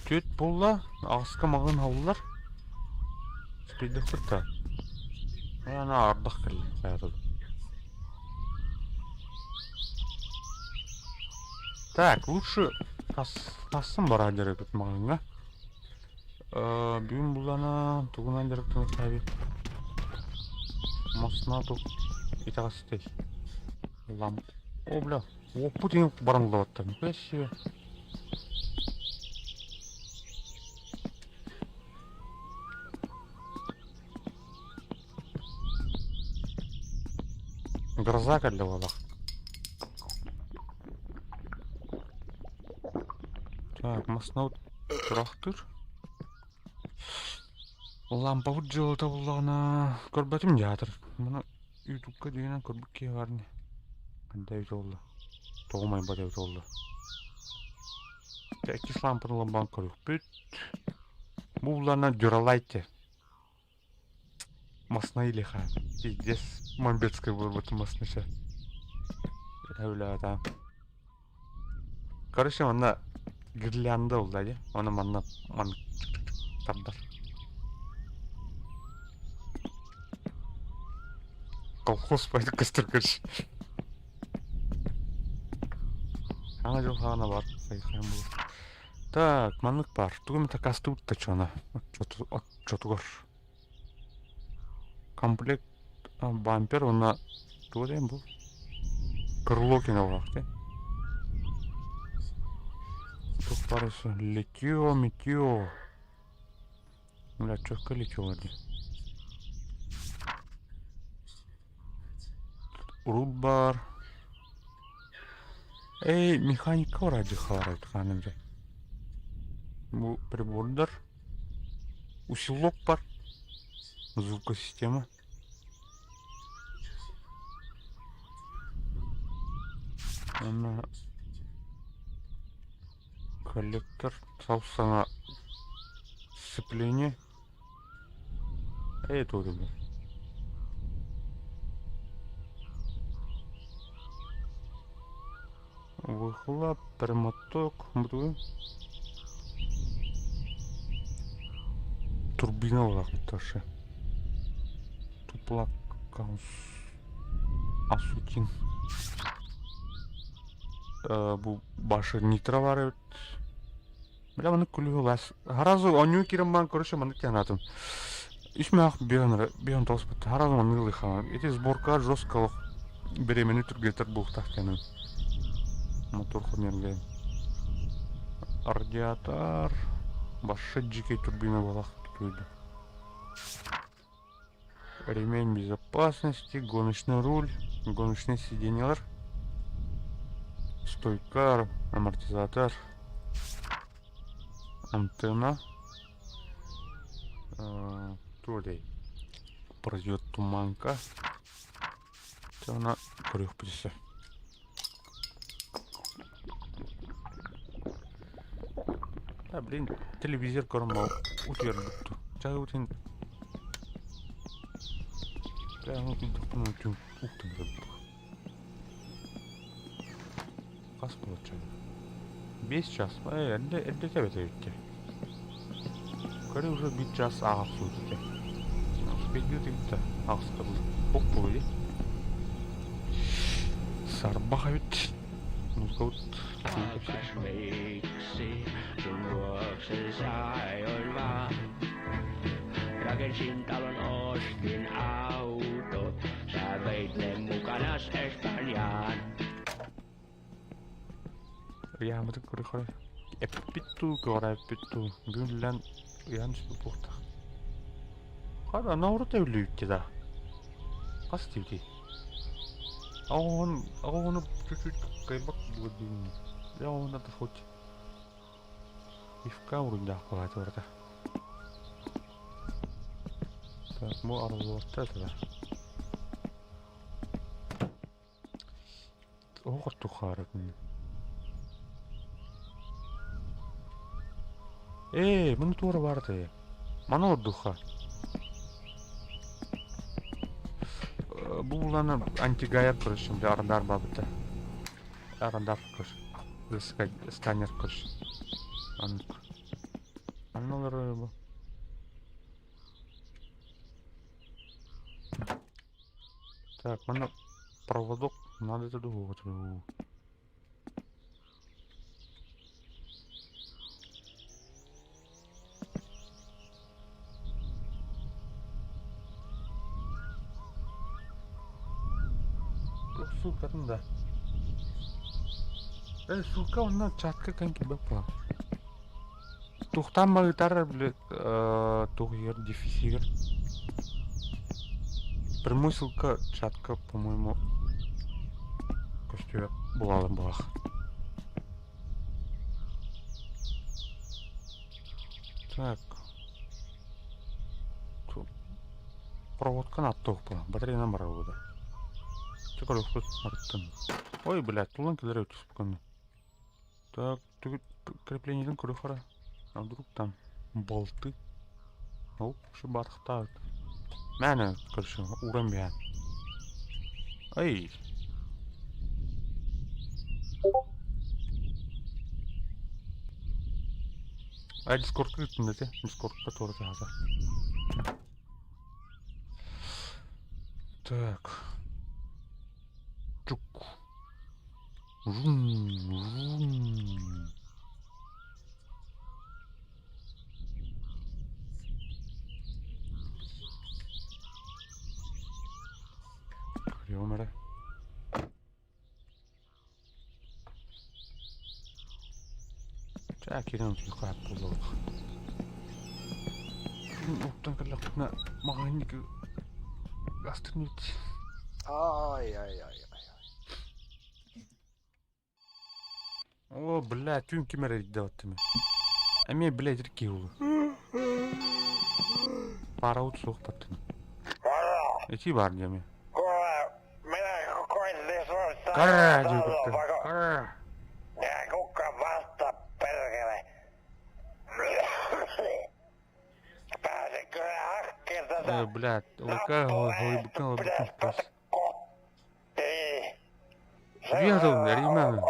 Speaker 1: Түөт буолла, аҕыска маҕын халлар. Спидехпит да. Ана ардах кэллэ хайата. Так, лучше тассын бараа дьарыгыт маҕаҥҥа. Бүгүн буллана тугунан дьарыктаныахтаабыт? Масына тух итэҕэстэй. Ламп. О, бля, уоппут иҥ баран ыллабаттар. Нихуя себе. Гроза кэллэ буоллах. Так, масына тураахтыыр. Лампабыт дьыалата буллаҕына көрбөтүм дьаатыр. Маны ютубка дьиҥинэн көрбүт киһи баар ини. Ханна эбит буолла? Тоҕо умайбат эбит буолла? Иккис лампаны ылан көрүөхпүт. Бу буллаҕына дюралайте. Масна илиха. Пиздец, мамбетскай буолбут масна Өлөөтө. Короче, манна гирлянда булла дии. Оны манна маннык тардар. Колхоз пойду костер, короче. Саҥа дьыл хаана бар. Сайхайым булар. Так, маннык бар. Тугу эмэ такастыбыт да чона. Оччотугар. Комплект бампер уонна туох диэн бу? Крыло кинолаах дии. Туох баар өссө литье, митье. Бля, чётко литье дии. Урут баар. Эй, механика вроде хаарайт ханым дьэ. Бу прибордар. Усилок бар. Звукосистема. Уонна коллектор сап-саҥа сцепление. Эй, туох Выхлоп, перемоток, бутугун Турбина улаахпыттаршы. Туплак Асутин. Бу башы нитро бар эбит. Бля, маннык күлүгү лас. Сразу оонньуу киирэн баран, короче, маннык тиһанаатым. Үс мөөх биэн биэн тоҕуспут. Сразу маннык ылыхаан. Ити сборка жестко олох бириэмэни түргэтэр буолуохтаах диэн. Мотор хомерген. Радиатор. Башы дьикэй турбина буолах тутуйда. Ремень безопасности, гоночный руль, гоночные сиденьялар, стойка, амортизатор, антенна. Туолей. Пройдет туманка. Она көрүөхпүт Да, блин, телевизор көрөн утуйарбыт. Чаһы утин Хас буолар чай? 5 час. Э, эрдэ эрдэ эбит эбит Көрө уже биир час ааҕар суут Успейдыы тыытта аҕыска бок буолуо Сарбах эбит. Музыкабыт
Speaker 2: Takas miksi sun luoksesi ajoin vaan. Rakensin talon, ostin autot, sä veit ne mukanas Espanjaan.
Speaker 1: Ыйааммытын көрө эппит дуу, көҕүрээбиппит дуу, бүгүн үлэлээн ыйаан түспүт буолуохтаах. Хара наурут эвлүүттэ да. Хас диэбитий? Оҕоһун оҕоһуну чуть-чуть кыайбат буолар диибин. Дьэ оҕоһун ата хоть пивка уруйдаах буолааччы барыта. Так, бу арыллыбаттар этэ да. Оҕо тухаарытын. Ээ, муну туора баартай. Маны ордуха. Бу буланы антигаяр көрүшүм, арандар бабыта. Арандар көр. Сканер көр. Аннык. Анналары бу. Так, манна проводок надо это другого. Ссылкатын да. Ссылка онно чатка кэн кэлбэт буолар. Тухтан багытар, блядь, тух иһэр, дефисигэр. Прямой ссылка чатка, по-моему, көстүбэт буолалар буолах. Так. Проводканы аттыах буолан, батареянан барар буолар. Чэ көрүөхпүт арыттан. Ой, блядь, тулан кэлэр эбит түспүккүн. Так, креплениетин көрүөх эрэ. А вдруг там болты? Ол шу батыхтаабыт. Мээнэ короче ууран биһэн. Ай. Ай Дискордка ыыттым дэтэ. Дискордка туора таһаата. Так. Чук. Вум, вум. Көрүөм эрэ. Чаа киирэн утуйуохха сөп буоллаҕа. Оттон кэллэхпитинэ маҕаһыынньыгы астыныбыт.
Speaker 3: Ай ай ай ай.
Speaker 1: О, бля, түүн ким эрэ өйдөөттүм. Эмиэ бля итирик киһи буолуо. Паараут суох баттын. Этии баар дии эмиэ. Карра дии кытта. Карра. Блядь, ЛК глубоко глубоко Везон, Риман.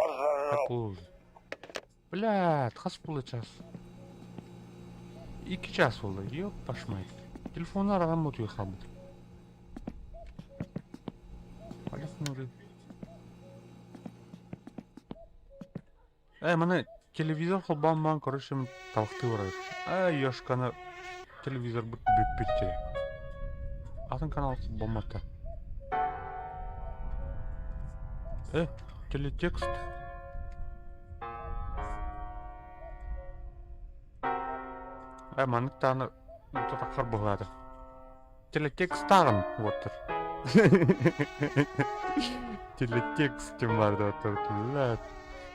Speaker 1: Блядь, хас буолла час? Икки час буолла, ёппаш мать. Телефоннар аҕам утуйа хаалбыт. Ээ, маны телевизор холбоон баран короче талахтыы барар. Ээ, Ёшканы телевизорбыт бүппүт дии. Атын канал холбоммото. Э, телетекст. Ээ, маннык даҕаны уута тахсар быһыылаата. Телетекстааҕын уоттар. Телетекст диэн баар да блядь.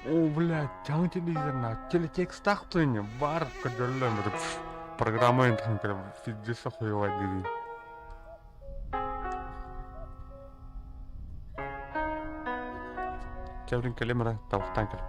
Speaker 1: О, блядь, жаңы телевизор на телетекстаах тыынньа бар көрдөрөллөр программа пиздец охуевай дии. Кэлин кэлим эрэ, табахтаан кэл.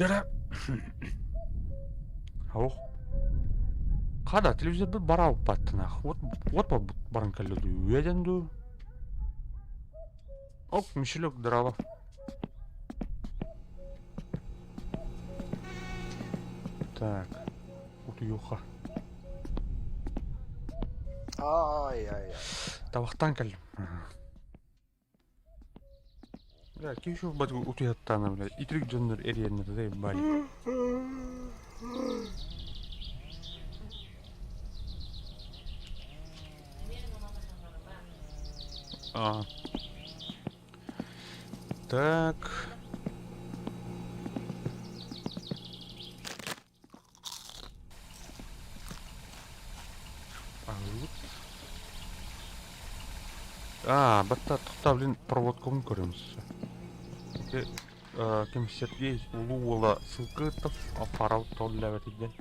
Speaker 1: Дьэ Ох. Хада телевизорбыт бараабыппаттынаах. Вот вот баран кэллэ дуу, үөдэн дуу. Оп, Мишелек, здорово. Так, утуйуха.
Speaker 3: Ай ай ай.
Speaker 1: Табахтан кэллим. Бля, ким еще бат утуйаттаана, бля, итирик дьоннор эриэннэр да ебали. А. Так. Аа, батта тохтоо блин проводкабын көрөм Ити ким Сергей улуу уола Сылгытов Фарал толлээбэтий диэн.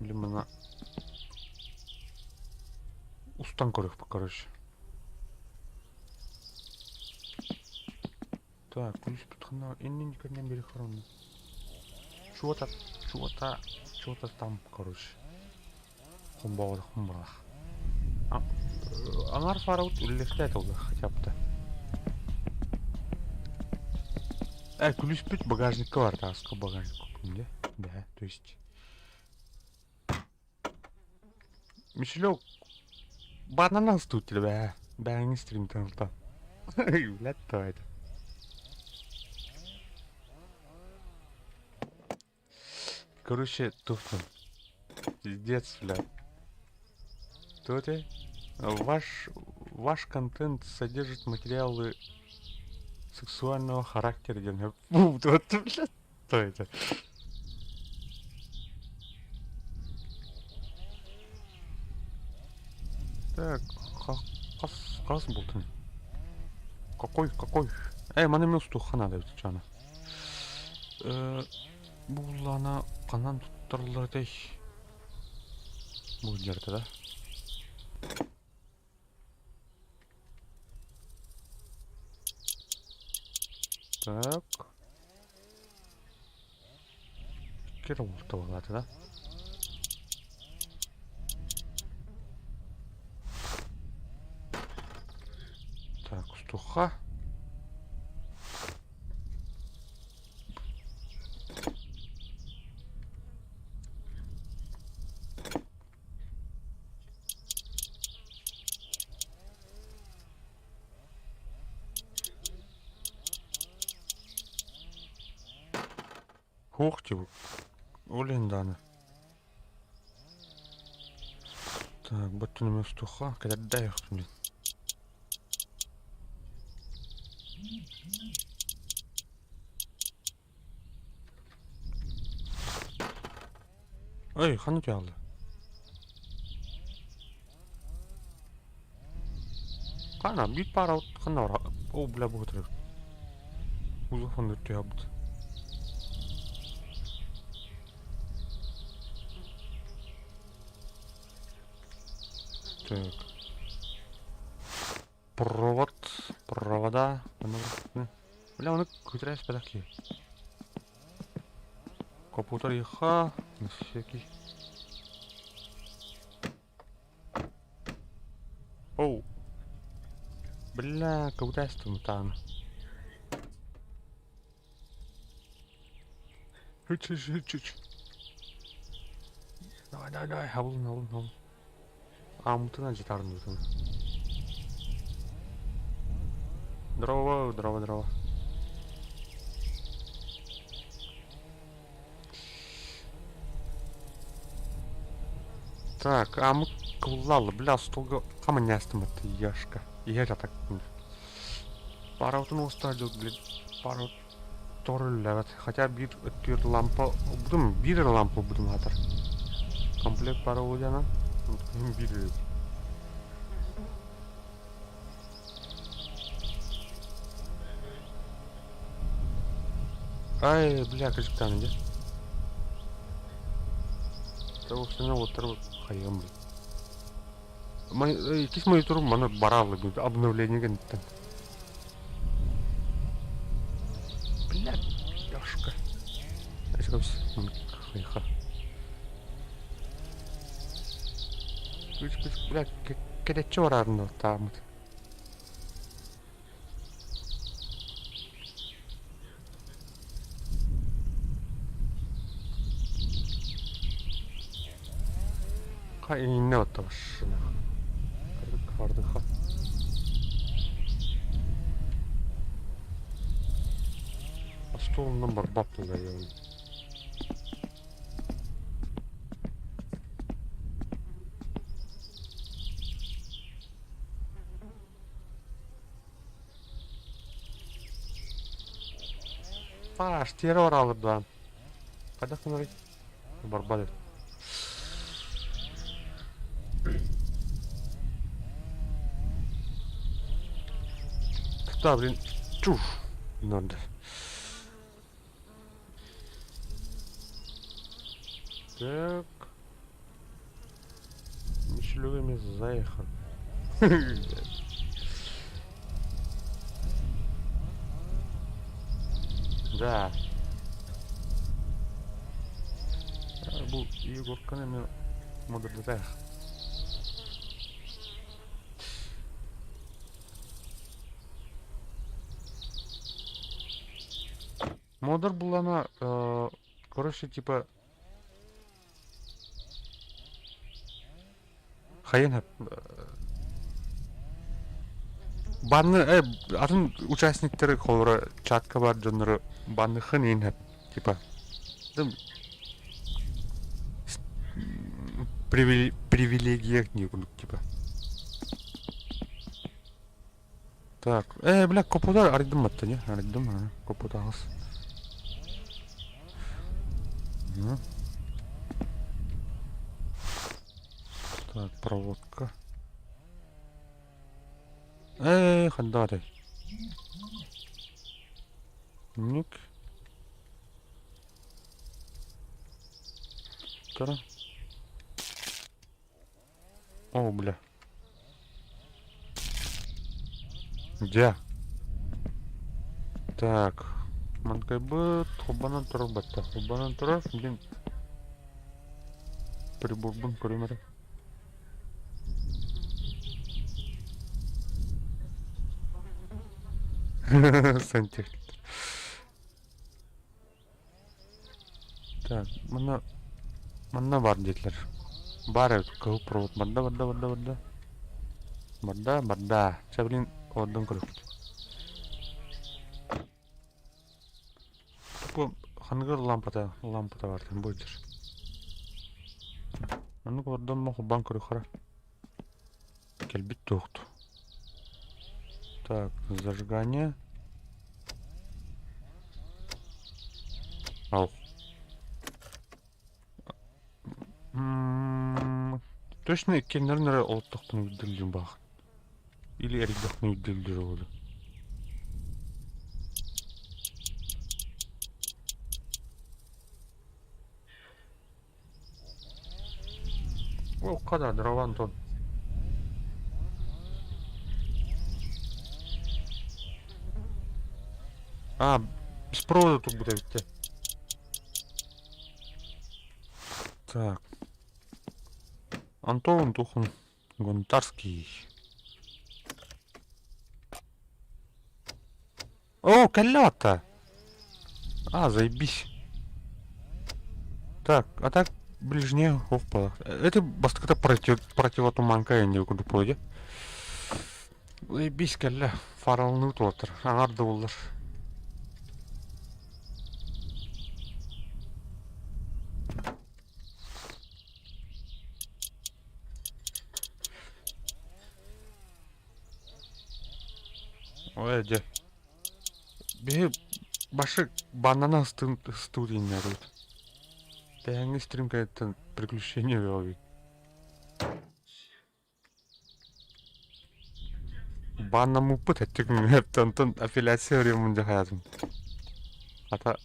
Speaker 1: Блин мына устан көрүөхпүт короче. Так, күлүспүт ханна иннин кэннин бери хоронно. Чего-то, чего-то, чего-то там, короче. Хумбаҕа хумбалах. Аҥар фарабыт үллэхтээх ол хотя бы. Күлүспүт багажникка бар тааска багажник куппун Да, то есть Мишелек банан астут бээ. Бээҥи стримтэн ылта. Блядь, это. Короче, тухтан. Пиздец, блядь. Кто ты? Ваш контент содержит материалы сексуального характера. диэн. Вот, блядь, кто это? Так, хас, хас бултун. Какой, какой? Эй, маны мен устуха надо чана. Буллана канан туттарылар дей. Бу жерде да. Так. Кere булта да? Так, устуха. Хух типа. Олен даны. Так, баттыны устуха. Когда дай блин. Ой, ханна тяалла. Хана, бит пара ханна ора. О, бля, бу отыр. Узухан өттө Так. Провод, провода. Бля, оны көтөрәс бәләки. Компьютер иха, всякий. Оу. Бля, каутастым там. Чуть, чуть, чуть. Давай, давай, давай, хабылын, хабылын, хабылын. Амутына жетарын бүтін. Здорово, здорово, здорово. Так, а мы куллалы, бля, столга камнястым это яшка. Я так. Параутын осталды, блин. Пару торуллават. Хотя бир өттүр лампа, будем бир лампа будем атар. Комплект пара удяна. Бир. Ай, бля, кажыктан где? Того что вот хайым, блин. Кис мониторум маны баралы обновление генттен. Бля, яшка. Хайха. Күс-күс, бля, кэдэччи бараарына тааммыт. Ха иннэ отто машина. Кардыха. Остуолунан барбат буолла. Паш, тиэрэ бараалырдаан. Хайдах гынарый? Барбат эбит. Да, блин, чуф. Надо. Так. Мишлюгами заехал. Да. Бу Егорканы мен модердетаях. Модер булана, короче, типа Хайын банны атын участниктары холура чатка бар дьоннору банныхын иин типа привилегия не курдук типа Так, бля, копудар арыйдым батта не? Арыйдым, а, копут аҕыс. Так, проводка. Хандаҕа этэй? Ник. Тара. О, бля. Где? Так. Манкайбыт хубанан турар батта. Хубанан турар, блин. Приборбун көрүм эрэ. Сантехник. Так, манна манна баар диэтилэр. Баар эбит кыһыл провод барда барда барда барда. Барда барда. Чэ блин ордон көрүөхпүт. Бу ханыгыр лампата лампата бар буйдыр. Маннык ордон мохубан көрүөххара. Кэлбит туохту. Так, зажигание. Ал. Точно иккиэннэрин эрэ олоттохпун үрдүллүүм баах. Или эрийдэхпинэ үрдүллүүр буолуо. Окко да, дрова Антон. А, без провода тут будет идти. Так. Антон Тухан Гонтарский. О, кэллэ А, заебись. Так, а так ближнее опа. Это бастакыта против, противотуманка не курдук буолуо Заебись кэллэ. Фаралныы туотар. Аҥар да буллар. Ой, дьэ. Биһи башы баннана ыстыы дииннэрбит. Тэһэҥҥи стрим кэнниттэн приключение бөҕө Баннаммыппыт эттик онтон апелляция өрүөммүн дьэ хайаатым. Хата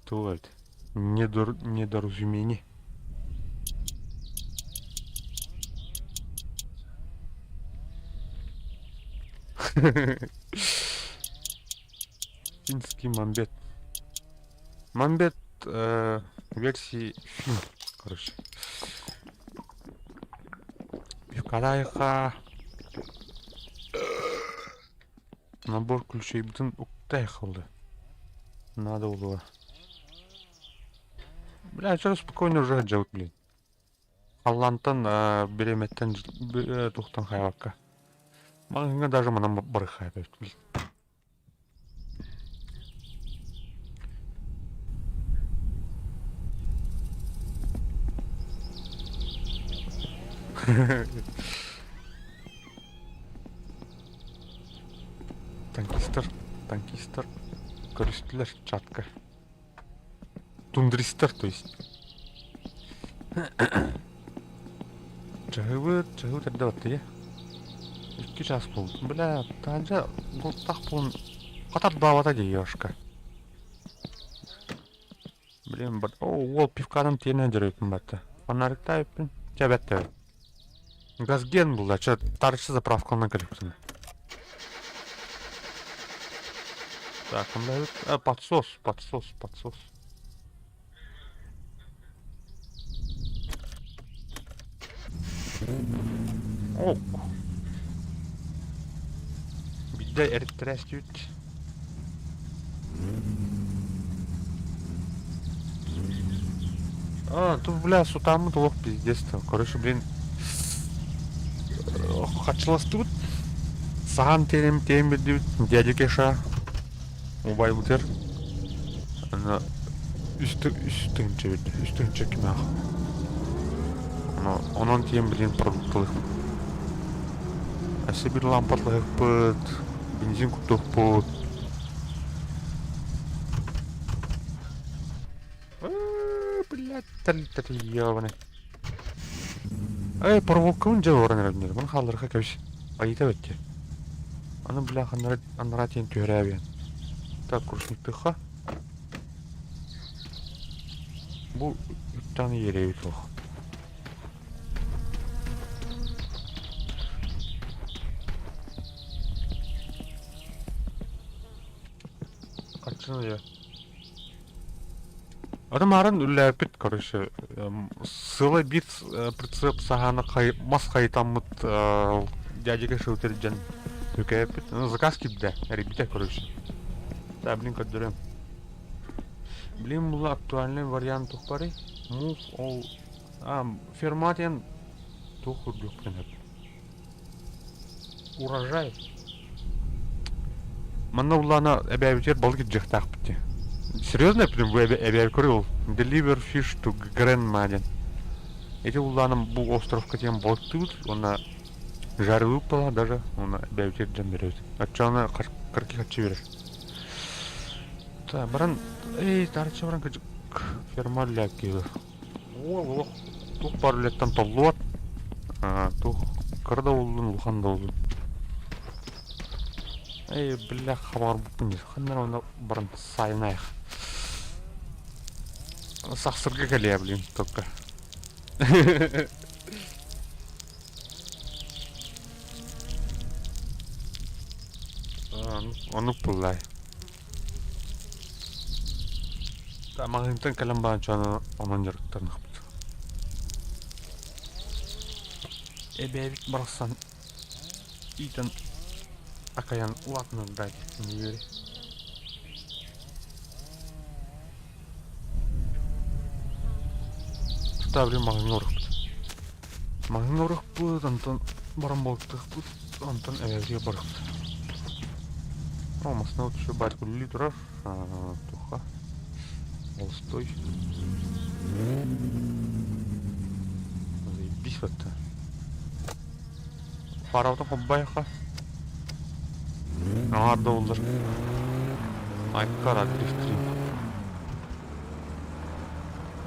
Speaker 1: туох эбит недоразумение. Финский мамбет. Мамбет версии фин, короче. Пивкалайха. Набор ключейбытын уктай халды. Надо было. Бля, что спокойно уже делать, блин. Халлантан бириэмэттэн тухтан хайвакка. Маҕаһыыҥҥа даже манан барыххай блин. Танкистар, танкистар көрүстүлэр чатка. Тундристар, то есть. Чаһыбыт, чаһыбыт эрдэ баттыйа. Икки час буолбут. Бля, таанча бултах буолан хатардаабата дии Ёшка. Блин, бар... О, уол пивкадан тиэнэн дьарыйыппын батта. Фонарикта Чэ, бэтте. Газген булла, чэ, тарчы заправкалынан кэлиппин. Так, онда подсос, подсос, подсос. Ок. Биирдэ эриттэрээстибит. А, тут, бля, сутааммыт олох пиздец там. Короче, блин, хачыластыбыт. Сахан тиэрим тиэм билдибит. Дядя Кеша. Убайбытыр. Аны үс үс тыһыынча бит. Үс тыһыынча кимээх. Онон тиэм блин продукталых. Өссө бир лампатлаһыкпыт, бензин куттуохпут. Блядь, ёбаный. Эй, проволокабын дьэ уоран эрэр Маны хаалларга кэбис. Айыта бэтти. Аны, бля, аннара тиэн түһэрээбиэн. Так, курсниктыха. Бу үттан иэрэбит ох. Хаччын ыйа. Аты марын үллээппит, короче, сыла биир прицеп саһааны мас хайытаммыт дядяга шылтыр дьэн үкээппит. Ну, заказ киирдэ, эрийбитэ, короче. Да, блин, көрдөрөм. Блин, була актуальный вариант тух барый? Move all... А, ферма диэн туох үрдүөхпүтүн сөп. Урожай. Манна улаана эбээбитигэр балык илдьиэхтээхпит дии. Серьезно эппитим бу эбээби көрүй ол. Deliver fish to grandma диэн. Ити улааным бу островка диэн балыктыыбыт уонна жарылыып буолла даже уонна эбээбитигэр дьон беребит. Оччоҕуна кыракый харчы берер. Та баран эй тарчы баран кыдьык ферма үллээккиһи. Уол олох туох баар үлэттэн толлубат. Туох кыра да буоллун, улахан да буоллун. Эй, бля, хабарбыппын дии. Ханна эрэ онно баран сайнаайах. Сахсырга кэлиэ, блин, только. Оннук буллай. Маҕаһыынтан кэлэн баран дьону онон дьарыктаныахпыт. Эбээбит барахсан иитэн акайан улаатыннарда үөрэ. Тута блин маҕаһыыҥҥа барыахпыт. Маҕаһыыҥҥа барыахпыт, онтон баран балыктыахпыт, онтон эбээбитигэр барыахпыт. О, массыына вот еще баар үлэлии турар. Туха. Холостой. Заебись вот Фарабытын хоббайха. Аҥаар да буллар. Айкара дрифтрим.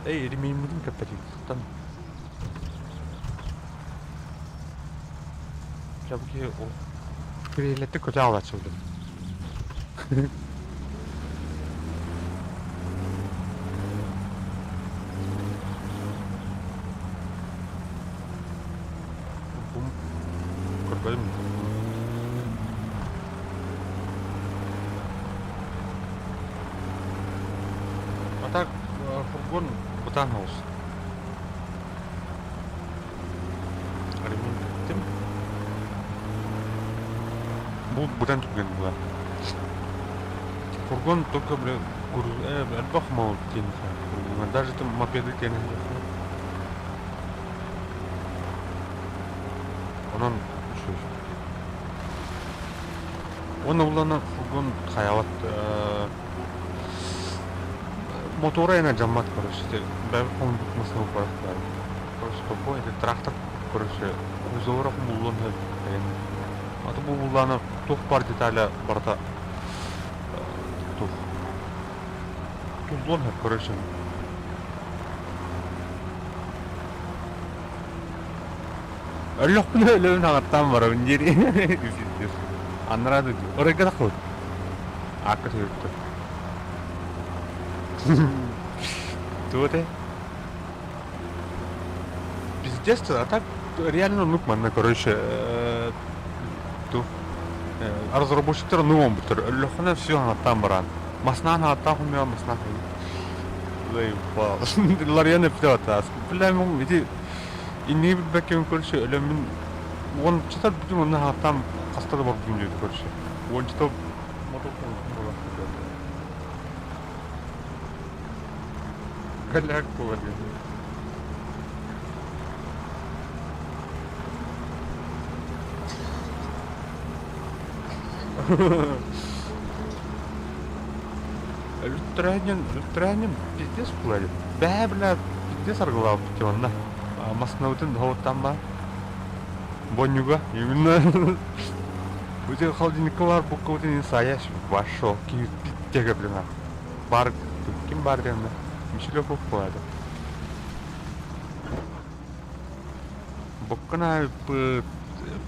Speaker 1: Эй, ремейммитин кэппэтигиттэн. Дьэ бу киһи ол кириллэттик көтө аҕалааччы блин. Көрбөтүм. А так фургон бытаан хаус. Ремень кэттим. Бу быдан түргэн буолар. Фургон только бля элбэх мал тиэнэ даже там мопеды тиэнэ Онон үчүгэй. Уонна буллаҕына фургон хайаабат мотора эна дьаммат короче бэйэбит хомуйбут массыына куорат баар. Короче топпой это трактор короче кузовара хомуллуон сөп эйэнэ. А то бу буллаҕына туох баар деталя барыта туох туллуон сөп короче. Өллөхпүнэ өлөбүн аҕаттаан барабын диир. Анараа дойду. Оройго таххыбыт. Аакка түһүптэр. Туох этэй? Пиздец, а так реально оннук манна, короче, туох разработчиктар оннук оҥорбуттар. Өллөххүнэ все аҥаттаан бараан. Маснаан ааттаах умуйаҕа маснаан Заебал. Ларьян эппитэ баттаас. Бля, ити инники билбэккэбин короче өлөммүн уончата бүтүн онно ааттаан хаста да барбытым диэбит короче. Уончата мотор буолар. Голяк буолар диэн. Өлүттэрээһинин, өлүттэрээһинин пиздец буолар. Бэһээ бля пиздец аргылаабыт онно. Массыынабытын хоһуттан баар. Бонньуга именно. Бу холодильникка баар буккабытын сайаш вошел. Киһи блин. Бар ким бар дегенде. Мишелев буолады. Буккун айыппыт,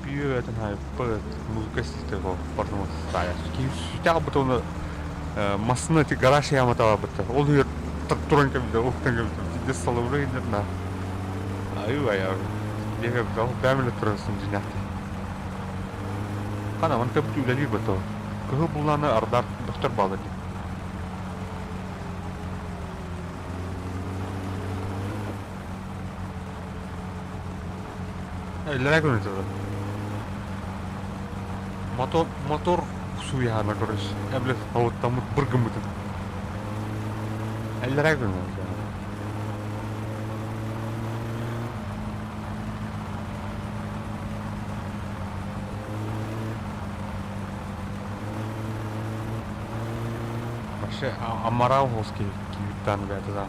Speaker 1: пиво айыппыт, музыка истибит бардым Киһи сүтэх бутуну массыына ити гараж ямата барбыттар. Ол иһигэр туран кэлбитэ, уһуктан кэлбитэ. Пиздец салыбыра иһиннэр на. Аю ая. Диэхэ бээмэлэ туран сындьынахты. Хана ман кэбит үлэлиир бото. Кыһыл буллааны ардар доктор баалар дии. Иллэрээ күн ыытыллар. Мотор, мотор сууйаһана короче. Эбле хавыттаммыт быр гыммытын. Иллэрээ күн Вообще, амарал хоски киюттан бэтэ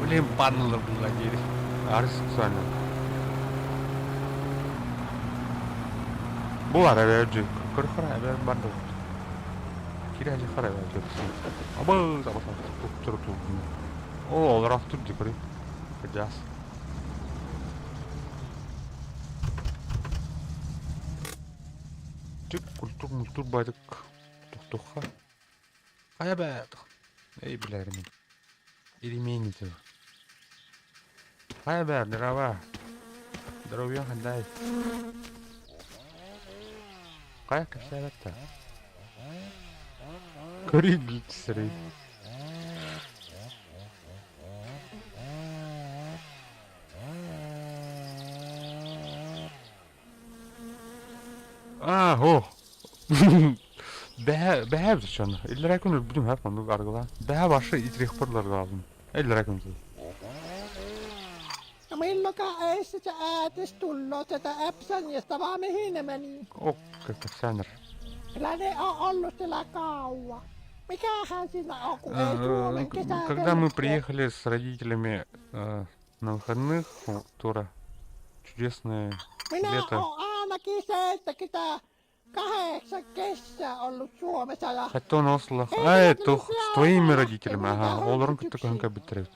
Speaker 1: Блин, падла была дири. Арыс сексуально. Бу бар эбэ Көрөхөр эбэ бар да. Кире хажы хара эбэ Абы таба туктур тулдун. О, олар автур ди көрүй. Кыжас. Түк культур мультур байдык тохтохха. Хайа бээ, эй билэрим иримиэҥ ити. Хайа бээ, здорово. Здоровье хандай. Хайа кэпсээбэт да. Көрүй билсэрий. Аа, оо. Бэһэ, бэһэ эбит Иллэрээ күн өлбүтүм һэп оннук аргылаан. Бэһэ башы итириэхпэр аргылаабым. Иллэрээ күн
Speaker 4: No milloinka ei se äätis tullut sitä Äpsänjästä, vaan mihin ne meni?
Speaker 1: Okei, кэпсээнэр.
Speaker 4: Kyllä ne on ollut siellä kauan. Mikähän siinä on, kun ei Suomen kesä
Speaker 1: Когда мы приехали с родителями на выходных, Тура, чудесное
Speaker 4: Minä
Speaker 1: лето.
Speaker 4: olen ainakin 78 kesää ollut Suomessa ja
Speaker 1: Хотя он ослах.
Speaker 4: Ei
Speaker 1: А,
Speaker 4: niitä
Speaker 1: это
Speaker 4: nyt
Speaker 1: с твоими
Speaker 4: siellä
Speaker 1: родителями,
Speaker 4: lähtenyt
Speaker 1: ага.
Speaker 4: mitään
Speaker 1: Олорун кытта
Speaker 4: hömpötyksiä.
Speaker 1: көһөн кэлбиттэр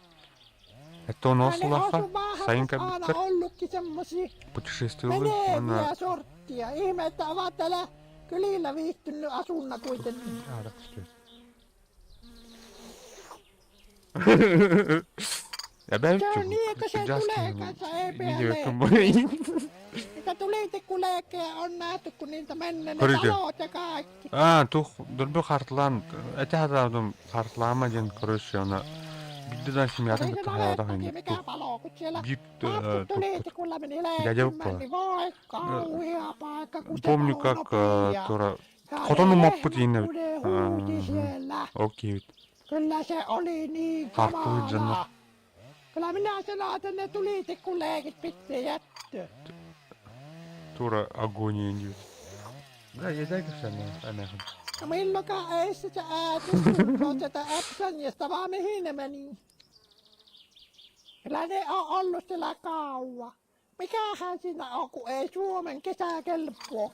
Speaker 1: Это он
Speaker 4: Ja ne
Speaker 1: ослаха,
Speaker 4: osumaahan
Speaker 1: сайын
Speaker 4: aina
Speaker 1: кэлбиттэр.
Speaker 4: ollutkin semmosia
Speaker 1: Путешествовали. Она
Speaker 4: meneviä sorttia. Ihme, että ovat täällä kylillä viihtynyt asunna kuitenkin.
Speaker 1: Я
Speaker 4: Se on niin, että se tulee kanssa, ei pidä leikkiä. Niitä tulitikkuleikkejä on nähty, kun niiltä menee ne
Speaker 1: Көрүгү.
Speaker 4: talot ja kaikki.
Speaker 1: А, тух дөрбө хартылаан, эти хатаадым хартылаама диэн короче, аны Биирдэ даҕаны семьятын
Speaker 4: Oli se
Speaker 1: кытта хайаабатах
Speaker 4: navettakin
Speaker 1: инник
Speaker 4: mikä palo, kun siellä
Speaker 1: биир
Speaker 4: lapset
Speaker 1: туппут
Speaker 4: tulitikulla meni
Speaker 1: дядя
Speaker 4: leikkimään, niin voi kauhea paikka, kun se
Speaker 1: Помню,
Speaker 4: palo
Speaker 1: как
Speaker 4: nopea.
Speaker 1: тура
Speaker 4: Ja ne
Speaker 1: хотон умаппыт
Speaker 4: lehmät,
Speaker 1: ииннэбит.
Speaker 4: kun ne huuti siellä.
Speaker 1: Ол киһибит
Speaker 4: Kyllä se oli niin
Speaker 1: Хартылыыр дьоннор
Speaker 4: kamalaa. Kyllä minä sanoin, että ne tulitikkuleikit pitää jättää.
Speaker 1: тура агония диэбит. Да, я эмээхин.
Speaker 4: No milloinkaan ei sitä äiti surkoa tätä Äpsänjästä, vaan mihin ne meni. Kyllä ne on ollut siellä kauan. Mikähän siinä on, kun ei Suomen kesä kelpoo.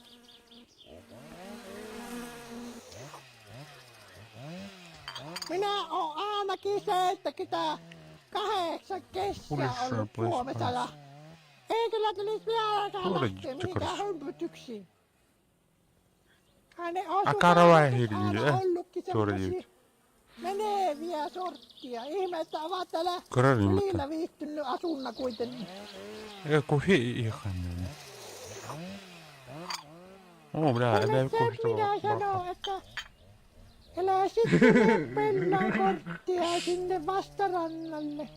Speaker 4: Minä olen ainakin 78 kesää ollut Suomessa ja ei kyllä tulisi vieläkään lähteä mihinkään hömpötyksiin. Hänen
Speaker 1: Акаралай
Speaker 4: aina
Speaker 1: э
Speaker 4: ollutkin
Speaker 1: туора
Speaker 4: semmosia
Speaker 1: диэбит.
Speaker 4: meneviä sorttia. Ihme, että ovat täällä
Speaker 1: Көрөр иммата.
Speaker 4: kylillä viihtynyt asunna kuitenkin.
Speaker 1: Э кофе ииханна. Оо, бля,
Speaker 4: Kuule
Speaker 1: эбээ
Speaker 4: sen
Speaker 1: кофе
Speaker 4: minä sanon, että älä sitten mene pelaa korttia sinne vastarannalle.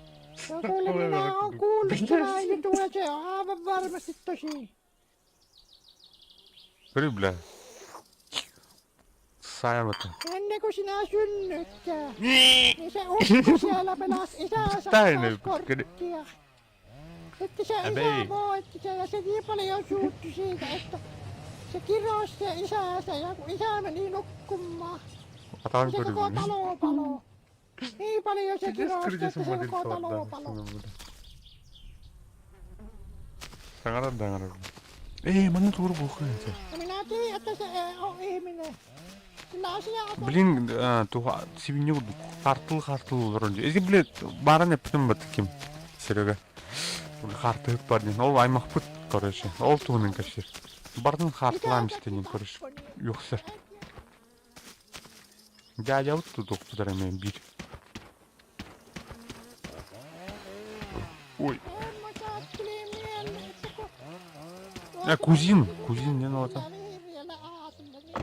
Speaker 4: No kuule, minä olen kuullut tämän jutun ja se on aivan varmasti tosi.
Speaker 1: Көрүй, бля. Саамата.
Speaker 4: Ennen kuin sinä synnytkään, niin se ukko siellä pelasi isänsä
Speaker 1: Täynnä
Speaker 4: kanssa korttia. Sitten se isä
Speaker 1: Äbei.
Speaker 4: voitti sen ja se niin paljon suuttui siitä, että se kirosi se isänsä ja kun isä meni nukkumaan,
Speaker 1: Атаҕын
Speaker 4: niin se koko
Speaker 1: көрүбүн.
Speaker 4: talo palo. Niin paljon se kirosi, että se koko talo palo.
Speaker 1: Саҥарар да аҥарар. Ээ, манна тугу буохуй этэ.
Speaker 4: Ja minä tiedän, että se ei ole ihminen. Kyllä sinä otat
Speaker 1: Блин, туха сибинье курдук. Хартыл хартыл олорон. Эти, блядь, баран эппитим бат ким. Серега. Хартыһыт бар диэн. Ол аймахпыт, короче. Ол туһунан кэпсиир. Бардын
Speaker 4: mitä
Speaker 1: хартылаан
Speaker 4: säkin
Speaker 1: истэнин, короче.
Speaker 4: tappoi, niin
Speaker 1: Юхсар.
Speaker 4: en tiedä.
Speaker 1: Дядябыт тутуохпут эрэ эмиэ биир. Ой.
Speaker 4: Semmoista tuli mieleen, että kun
Speaker 1: Э,
Speaker 4: tuossa
Speaker 1: кузин.
Speaker 4: mentiin
Speaker 1: Кузин диэн олото.
Speaker 4: sillä vihreällä aasilla, niin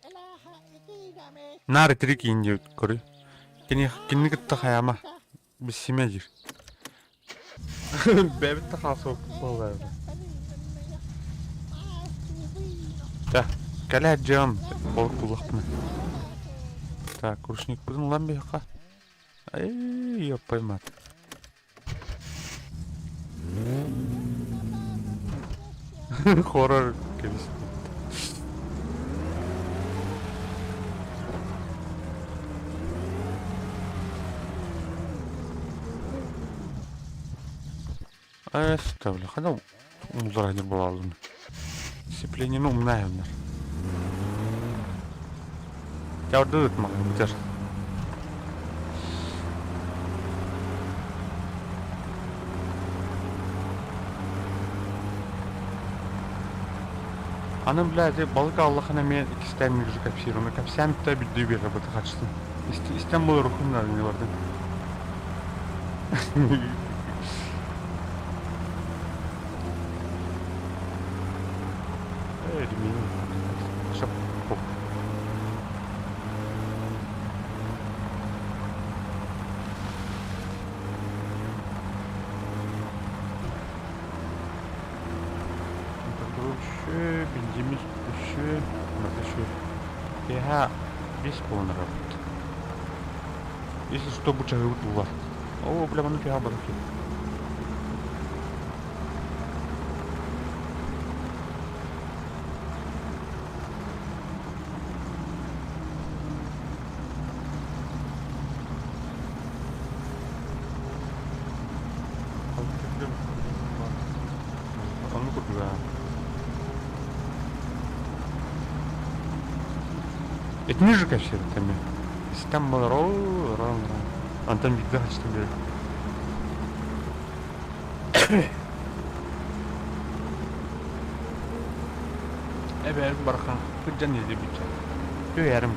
Speaker 4: älähän ikinä mene
Speaker 1: Наар итирик иин диэбит көрүй. Кини кинини кытта хайаама.
Speaker 4: että
Speaker 1: Биссимэ диир. Бэбит да хаалсыбыппыт буолла.
Speaker 4: eikä perimmämme ja maistuu viina.
Speaker 1: Та, кэлэ дьиэм ол куллахпына.
Speaker 4: Lähti
Speaker 1: Так, ручникпытын ылан биһиэхэ. Эй, ёп поймат. Хоррор кэбис. Эстэ, хана умузар буолаллын. Сцеплениени умнаайыннар. Жардыт мага бутер. Аны, блядь, балык аллахана мен иккистээн мигжи кэпсиир, ону кэпсээн бүтэ бүддүү биэрэ быты хачтын. Истэн буолар ухун не бардым. Э, ремень. Шап. Температура үші, бензиміз үші, мына үші. Пеха 5,5 работает. Если что, бучагы булар. О, бля, маны пеха бар екен. Оны курдуга. Этини же кэпсиир эми. Истэн буолар, оо, ран, ран. Антон биирдэ хачтым бери. Эбэр бархан кыджан еде бича. Көйәрим.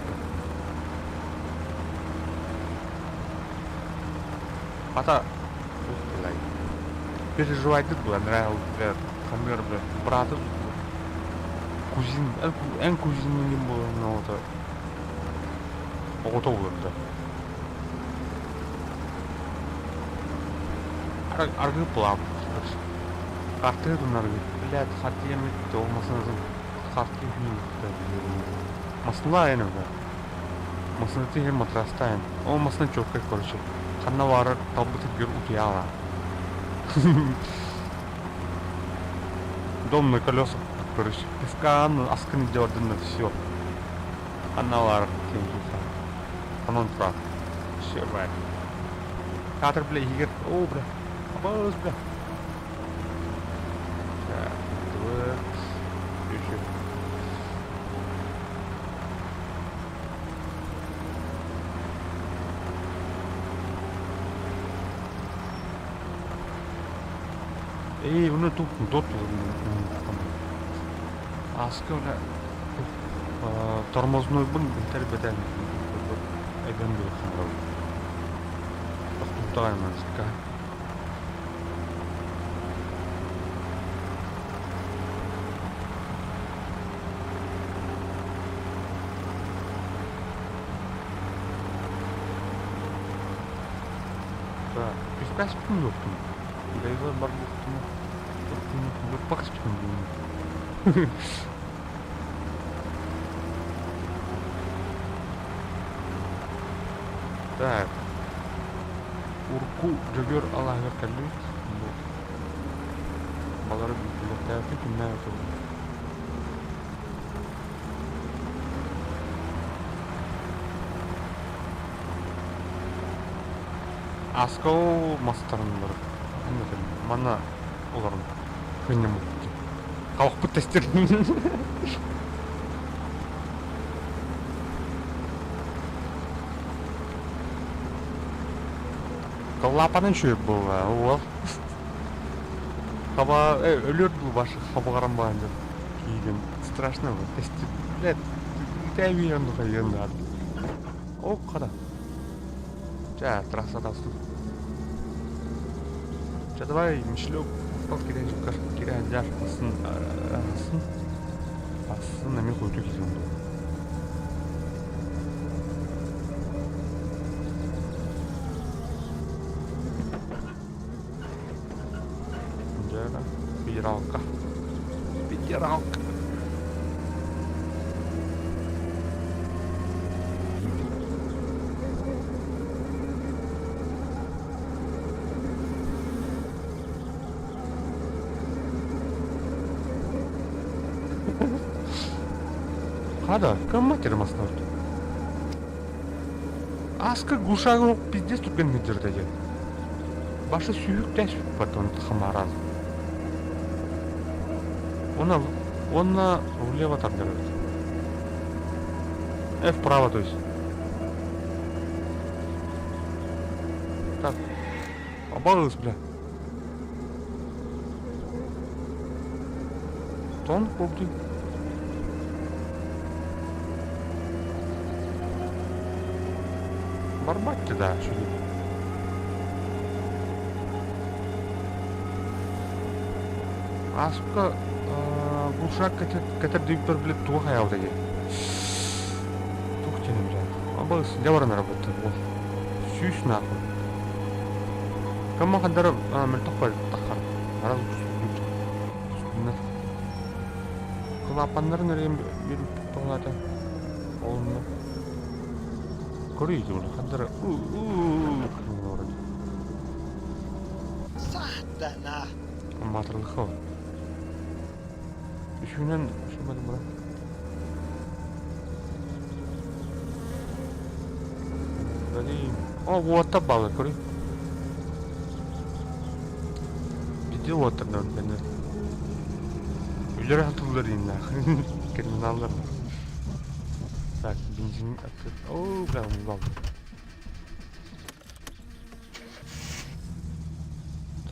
Speaker 1: Ата ух, блядь. Переживает бля, нравился, бля, хамер, бля, брата кузин, эн кузинин буолан оҕото оҕото буолар да. Аргы плавно. Карты аргы. Блядь, хатыям ол масынатын харты Масла айна бля. Масына тиһи матрастайын. Ол масына чоккай, короче. Ханна баар талбыт гөр утуяла. Дом на колесах, короче. Пивкан, аскын дёрдын, все. Ханна баар Анон тура. Все, бля. Катер, бля, егер. О, бля. Абыз, бля. Так, вот. Еще. Эй, уну тут дот Аска бля тормозной бун битер бетен эбен бир ханрал. Тохтуктагай ска. Так, пивка спитин жоқтум. Гайза бар боқтум. Бак спитин. Так. Урку жөгөр алаһыгар кэллибит. Бу балары билэктээбиппин кимнээх этэ Аскау мастарын бар. Манна олорун хынньаммыт. Халахпыт тестер. Лапанын шөп буолла, уол. Хаба өлөр бу башы хабагаран баан деп кийген. Страшно бу. Тести, блядь, тәбиен хайын. О, кара. Ча, трасса тастым. Ча, давай, Мишлек, пал кирен жукар, кирен жар, асын, асын. Асын, эми койду кизем. Жара, федералка. Федералка. Хада, кім матері масына Аска гушагы пиздец түрген медерде. Башы сүйік тәс потом хамараз. Он, он на влево там держит. Вправо, то есть. Так. Обалился, бля. Тон побди. Барбатти, да, что Аска глушак катер дүйпер, блядь, туға хаялды де. Тух тенем, бля. Абыз, дяварна работа. Сүйіс нахуй. Кама хандар мөлтөх бар тахар. Араз Клапаннарын өрем бир палата. Олны. Көрейді оны хандар.
Speaker 3: Saatana!
Speaker 1: Матырлыхы. Үшінен шымадым бұра. Блин. О, вот балы, көрей. Видел вот тогда бені. Үйлер атылдар дейін Криминалдар. Так, бензин атты. О, бля, он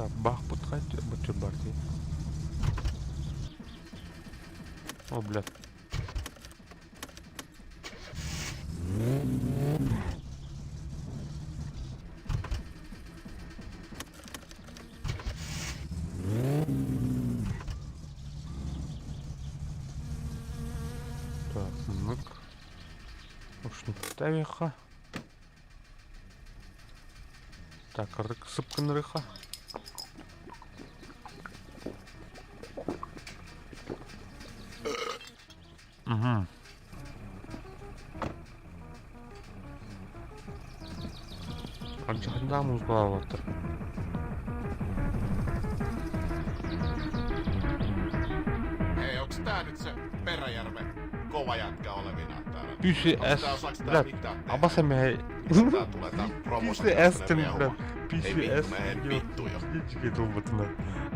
Speaker 1: Так, бах бұтқай, бұтыр бар дейді. О, бля. Так, мык. Так, рык сыпкын рыха. Алдьархайдаах музыкалаабаттар.
Speaker 5: Hei, onks tää nyt se Peräjärven kova jätkä olevina täällä?
Speaker 1: Pysy
Speaker 5: Onks
Speaker 1: S,
Speaker 5: tää, saaks tää
Speaker 1: блядь,
Speaker 5: mitään tehdä?
Speaker 1: абаса мэ.
Speaker 5: Mistä tää tulee tää promosa
Speaker 1: Pysy S
Speaker 5: tämmönen
Speaker 1: тем,
Speaker 5: riehuma?
Speaker 1: блядь.
Speaker 5: Ei
Speaker 1: Pysy
Speaker 5: vittu,
Speaker 1: S.
Speaker 5: mene vittu jo.
Speaker 1: Долбатына.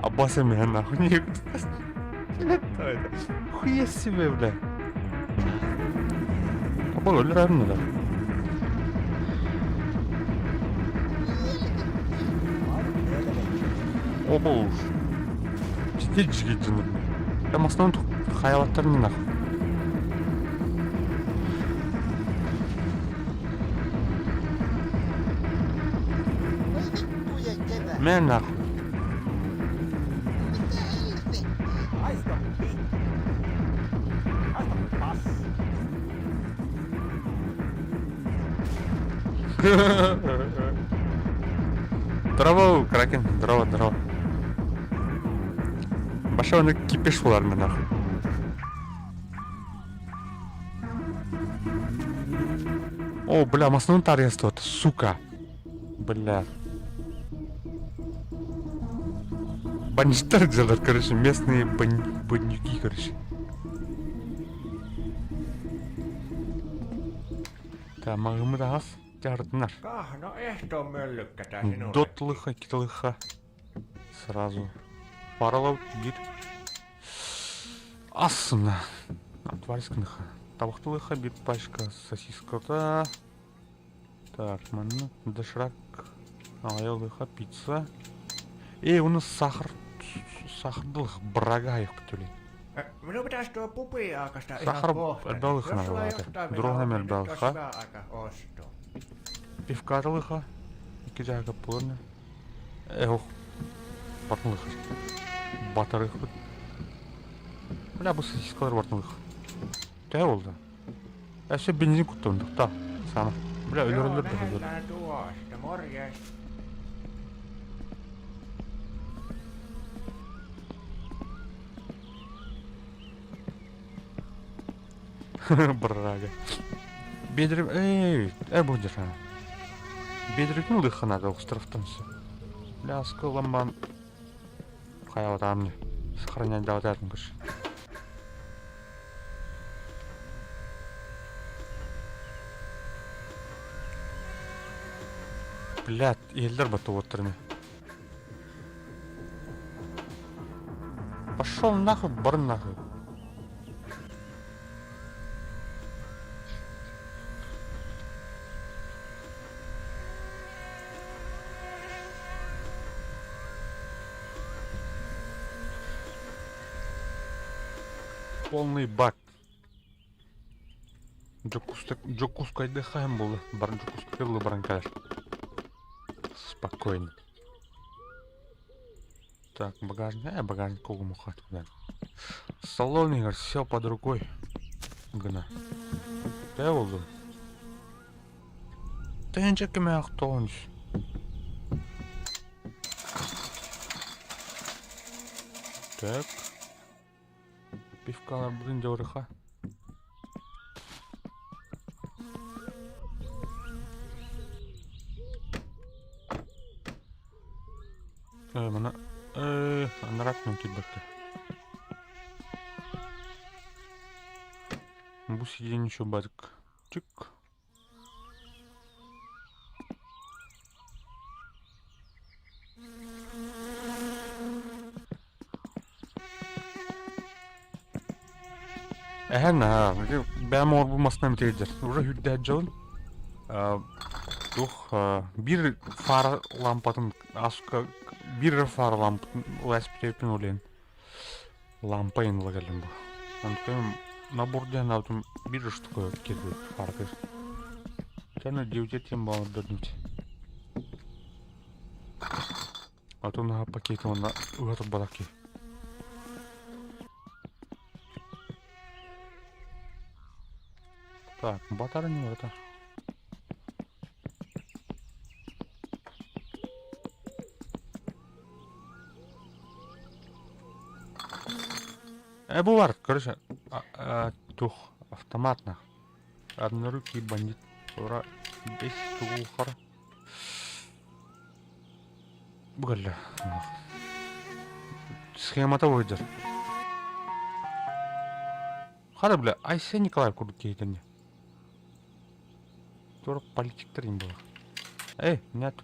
Speaker 1: Абаса мэ нахуй. Не, Блядь, это. Хуя себе, бля. Абал өлөр да. Оба уж. Пиздец жигит Я основном хаялаттар не нахуй.
Speaker 4: Voi vittujen kevät.
Speaker 1: Мэ нахуй.
Speaker 4: Mitä helvettiä?
Speaker 3: Haista vittu. Haista passi.
Speaker 1: Здорово, Кракен. Здорово, здорово. Баша оны кипиш болар мен нахуй. О, бля, маснун тарьястот, сука. Бля. Бандиттар делают, короче, местные бандюки, короче. Так, мағымы да ас, жардынар.
Speaker 2: Kahno ehto möllykkä tää sinulle.
Speaker 1: Дотлыха, китлыха. Сразу. Паралау бир. Асына. Отвальскныха. Табахтылыха бир пачка сосиската. Так, манна. Доширак. Алайлыха пицца. Эй, у нас сахар. Сахардылых брага их потюли.
Speaker 2: Minun pitäis tuo pubi aukasta ihan
Speaker 1: Сахар
Speaker 2: kohta. niin
Speaker 1: белых
Speaker 2: Jos sulla ei
Speaker 1: надо.
Speaker 2: jotain vielä
Speaker 1: Другами
Speaker 2: on, niin nyt
Speaker 1: белых,
Speaker 2: olisi
Speaker 1: а?
Speaker 2: hyvä aika ostaa.
Speaker 1: Пивкатылыха. Ики жага пылны. Эх, бартылых. Батарых. Бля, бу сосискалар бартылых. Тэ oldu. Әше бензин куттундук та. Сама. Бля,
Speaker 2: Joo,
Speaker 1: өлөрөлөр да өлөр.
Speaker 2: lähdetään tuosta. Morjes.
Speaker 1: Брага. Бедрим, эй, будешь, а. Бедрикнул их надо, штрафтанцы. Бля, скаламан. Хаял мне. Сохранять да вот это, короче. Блядь, елдер батып отырмын. Пошел нахуй, бар нахуй. Полный бак. Джокускай дыхаем было. Бар Джокускай было баранкаш. Спокойно. Так, багажник. Багажник кого мухать куда. Салон, все под рукой. Гына. Да oldu. Тэнче кеме актонч. Так. Пивкалар блин дёрыха. Мана анарак мен килбекте. Бу сиденье еще барик. Чик. Эһэн бэм орбу масына митегдер. Уже хүддэ жыл. Дух бир фар лампатын аска бир фар лампатын ласпитепин олен. Лампа ин лагалым бу. Онткем набор ден алтым бир штука кеди фаркы. Тәне девдетем балып дөрдүнче. А то на пакет он угатып балаки. Так, батарея не это. Бувар, короче, тух, автомат нах. Однорукий бандит. Ура, без тухар. Бу кэллэ. Схемата выйдер. Хара бля, Айсен Николаев курдук киһитин. Тура политиктар им было. Эй, нет.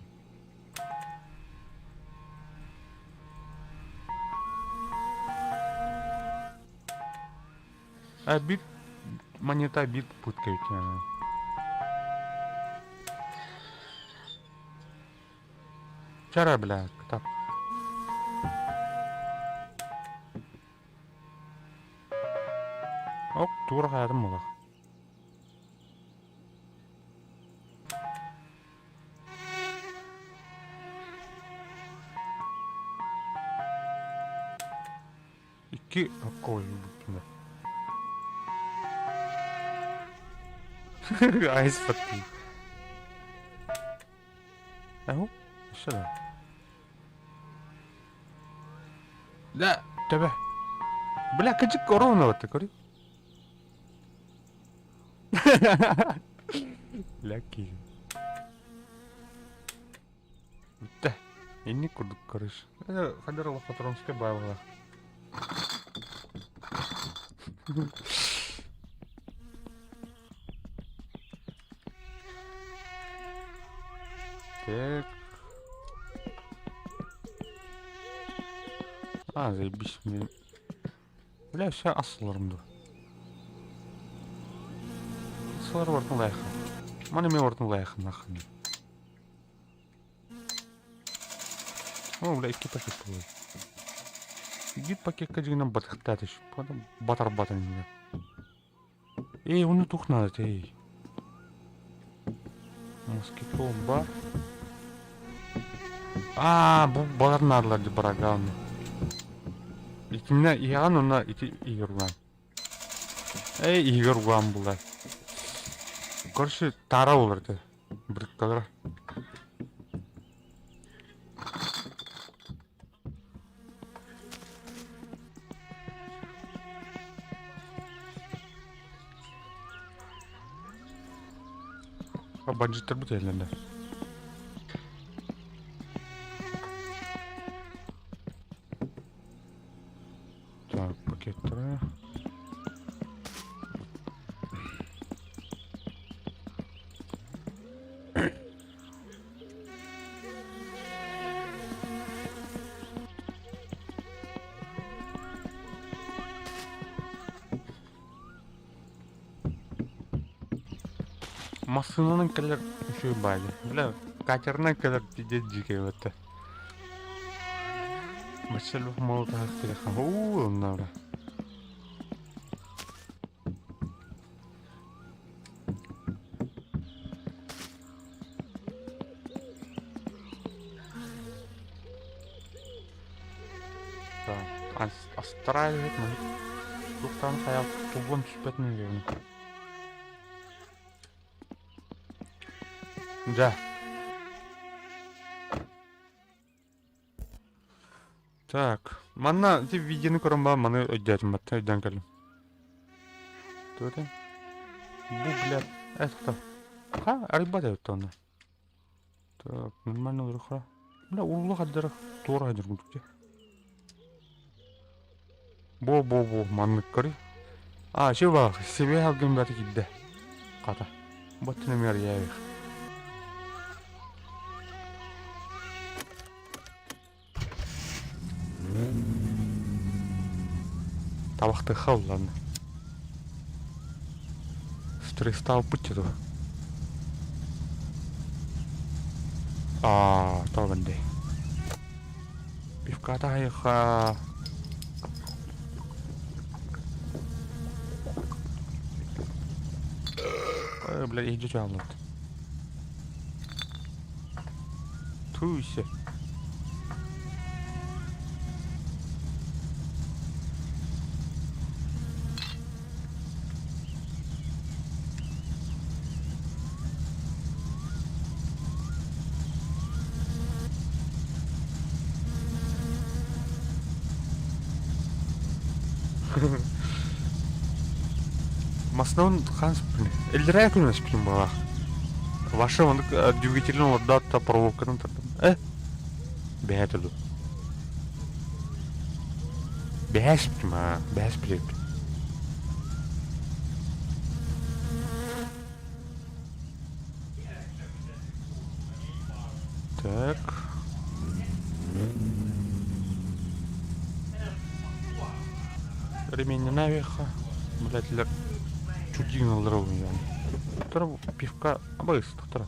Speaker 1: А бит монета бит пытка ведь. Чара, бля, кытап. Ок, тура хаятым булах. Икки окко бүттүнэ. Айс фатты. Аһу, өссө да. Да, төбө. Бля, кыжык ровно вот көрүй. Бля, киһи. Бүттэ. Инник курдук көрүс. Хадыр Лохотронскай баалаах. Так. А, заебись, блин. Бля, все асыларым ду. Асылар бартын лайықы. Маны мен бартын лайықы нахуй. О, бля, икки пакет буолар. Биир пакекка дьиҥинэн батыхтаат иш. Батар батан иннэ. Эй, ону туох наада эй? Москито бар. Аа, бу балар наадалар дии барагааны. Итиннэ иһэҕин уонна ити иһигэр Эй, иһигэр угаан булар. Короче, таара буолар этэ. Брыккалара. Бандиттар бүтэллэр. Так, пакеттары. Массыынанан кэлэр үчүгэй баайы. Бля, катерынан кэлэр пиздец дьиикэй эбэтэ. Бачча мал таһахтыга уу оннора. Так, астраивает Туктан хайал тулган түспэтин диэн. Да. Так, манна ти видеоны көрөн баа маны өйдөөтүм батта өйдөөн кэллим. Тута. Бу блядь, это Ха, арыйбат эбит онно. Так, нормально уруха. Бля, урула хаддара туора хадыр курдук дии. Бо-бо-бо, маннык көрүй. А, чувак, себе алгын бәті кидде. Қата. Боттын өмер яйық. Табақты хаулланна. Стресстаабыппыт дуу. Аа, тоҕо бэрдэй. Пивката хайха. Ой, бля, иһдьэ чааллыбыт. Туйся. Массыынабын хаан сыппын. Иллэрээ күн өспүтүм баҕалаах. Ваша оннук двигателин олордоот да проволокатын тардым. Э? Бэһээтэ дуу? Бэһээспитим аа, бэһээспит эбиппит. Так. Ременнена веха. Блядь, чудиналар уйан. Тора пивка абайс тохтора.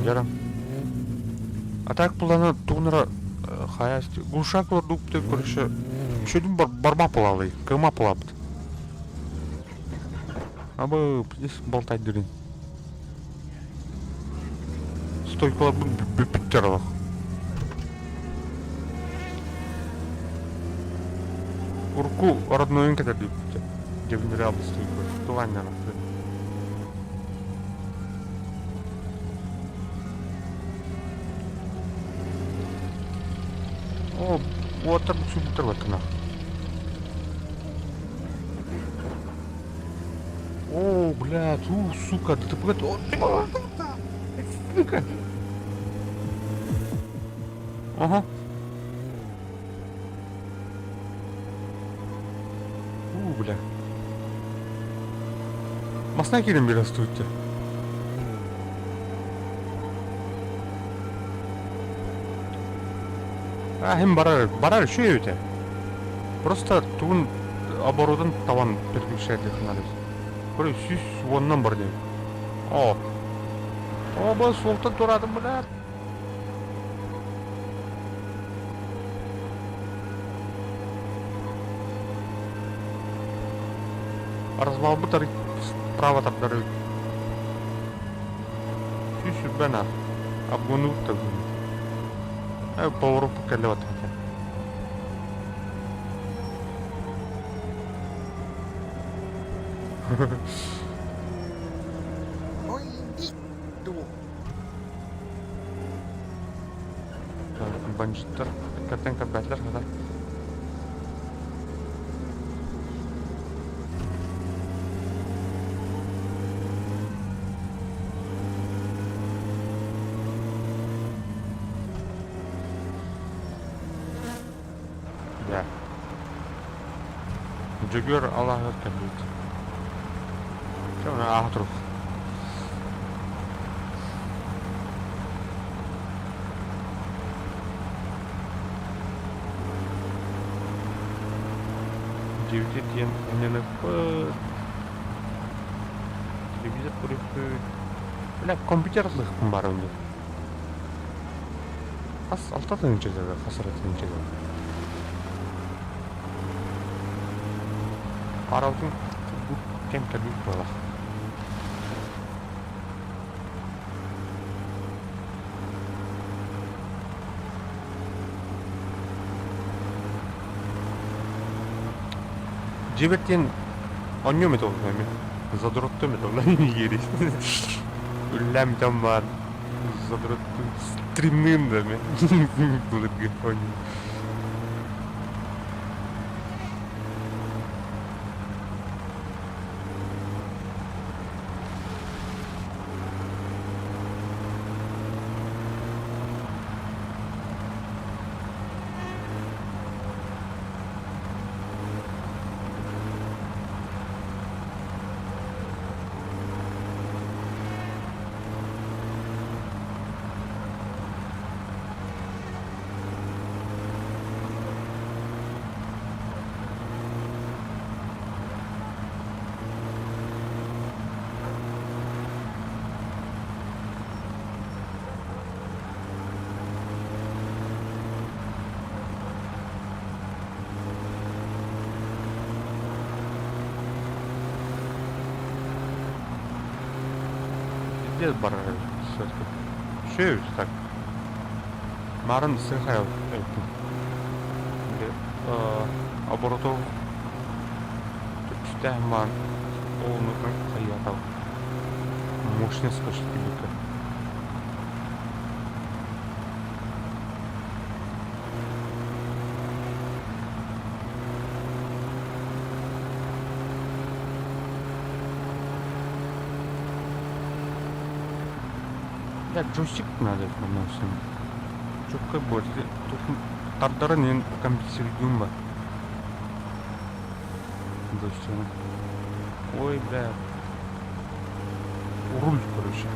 Speaker 1: Жарам. А так плана тугнара хаяс гушак ордук деп короче чөдүм барма пылалы, кыма пылапт. Абы здесь болтай дырын. Стойкалар бүппүттэр олох. Урку роднойун кэтэрдибит. Дебинери албы стойка. Туганнан О, уоттар сүбүттэр баттана. О, блядь, у, сука, ДТП, о, сука. Ага. У, бля. Масна киирэн биэрэ астыбыт А, хим барар, барар үчүгэй эбитэ. Просто тугун оборудун табан переключать надо. Көрө сүүс уоннан бар диэн. О. О, бу суолтан тураатым, блядь. Развалбыт арый справа тардар эбит. Сүүс сүүрбэн аар. Обгонуут да Э, поворот кэллэ баттаха.
Speaker 5: Oi vittu!
Speaker 1: Бандьыттар кэртэн кэрбээтилэр хата. Дьэ. Дьөгүөр алааһыгар кэлбит. Чэ, ону ааһа туруох. Дьиэбитигэр тиийэн анньыныахпыт. Телевизор көрүөхпүт. Бля, компьютер ылыахпын баарым дии. Хас алта тыһыынча хас эрэ тыһыынча Арабытын кэм кэлбит буолар. Дьиэбэр диэн оонньуом этэ ол эми. Задроттуом этэ ол иэри. Үллэм дьон баар. Задроттуом стримныым да эми. Былыргы оонньуу. Пиздец барар все-таки. Үчүгэй так. Марын сыхайыл эбиппин. Обороту түстээһин баан оҕуну хайыатал. Мощность почти килбиккэ. Бля, джойстик надо всем. Чөккө буолар. Тардарын иһин компенсируйдуум ба. Джойстигы. Ой, бля. Руль, короче.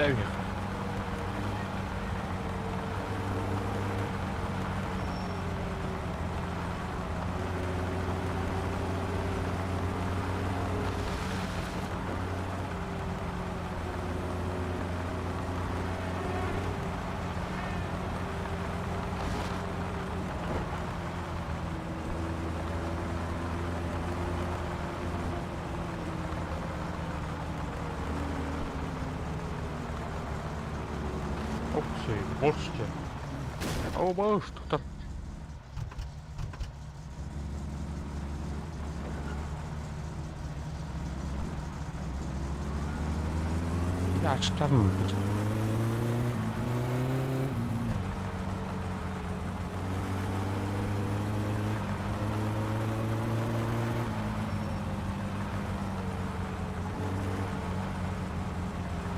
Speaker 1: Күүстээх. Оксей, борщ О, что-то. Ачтармын бит.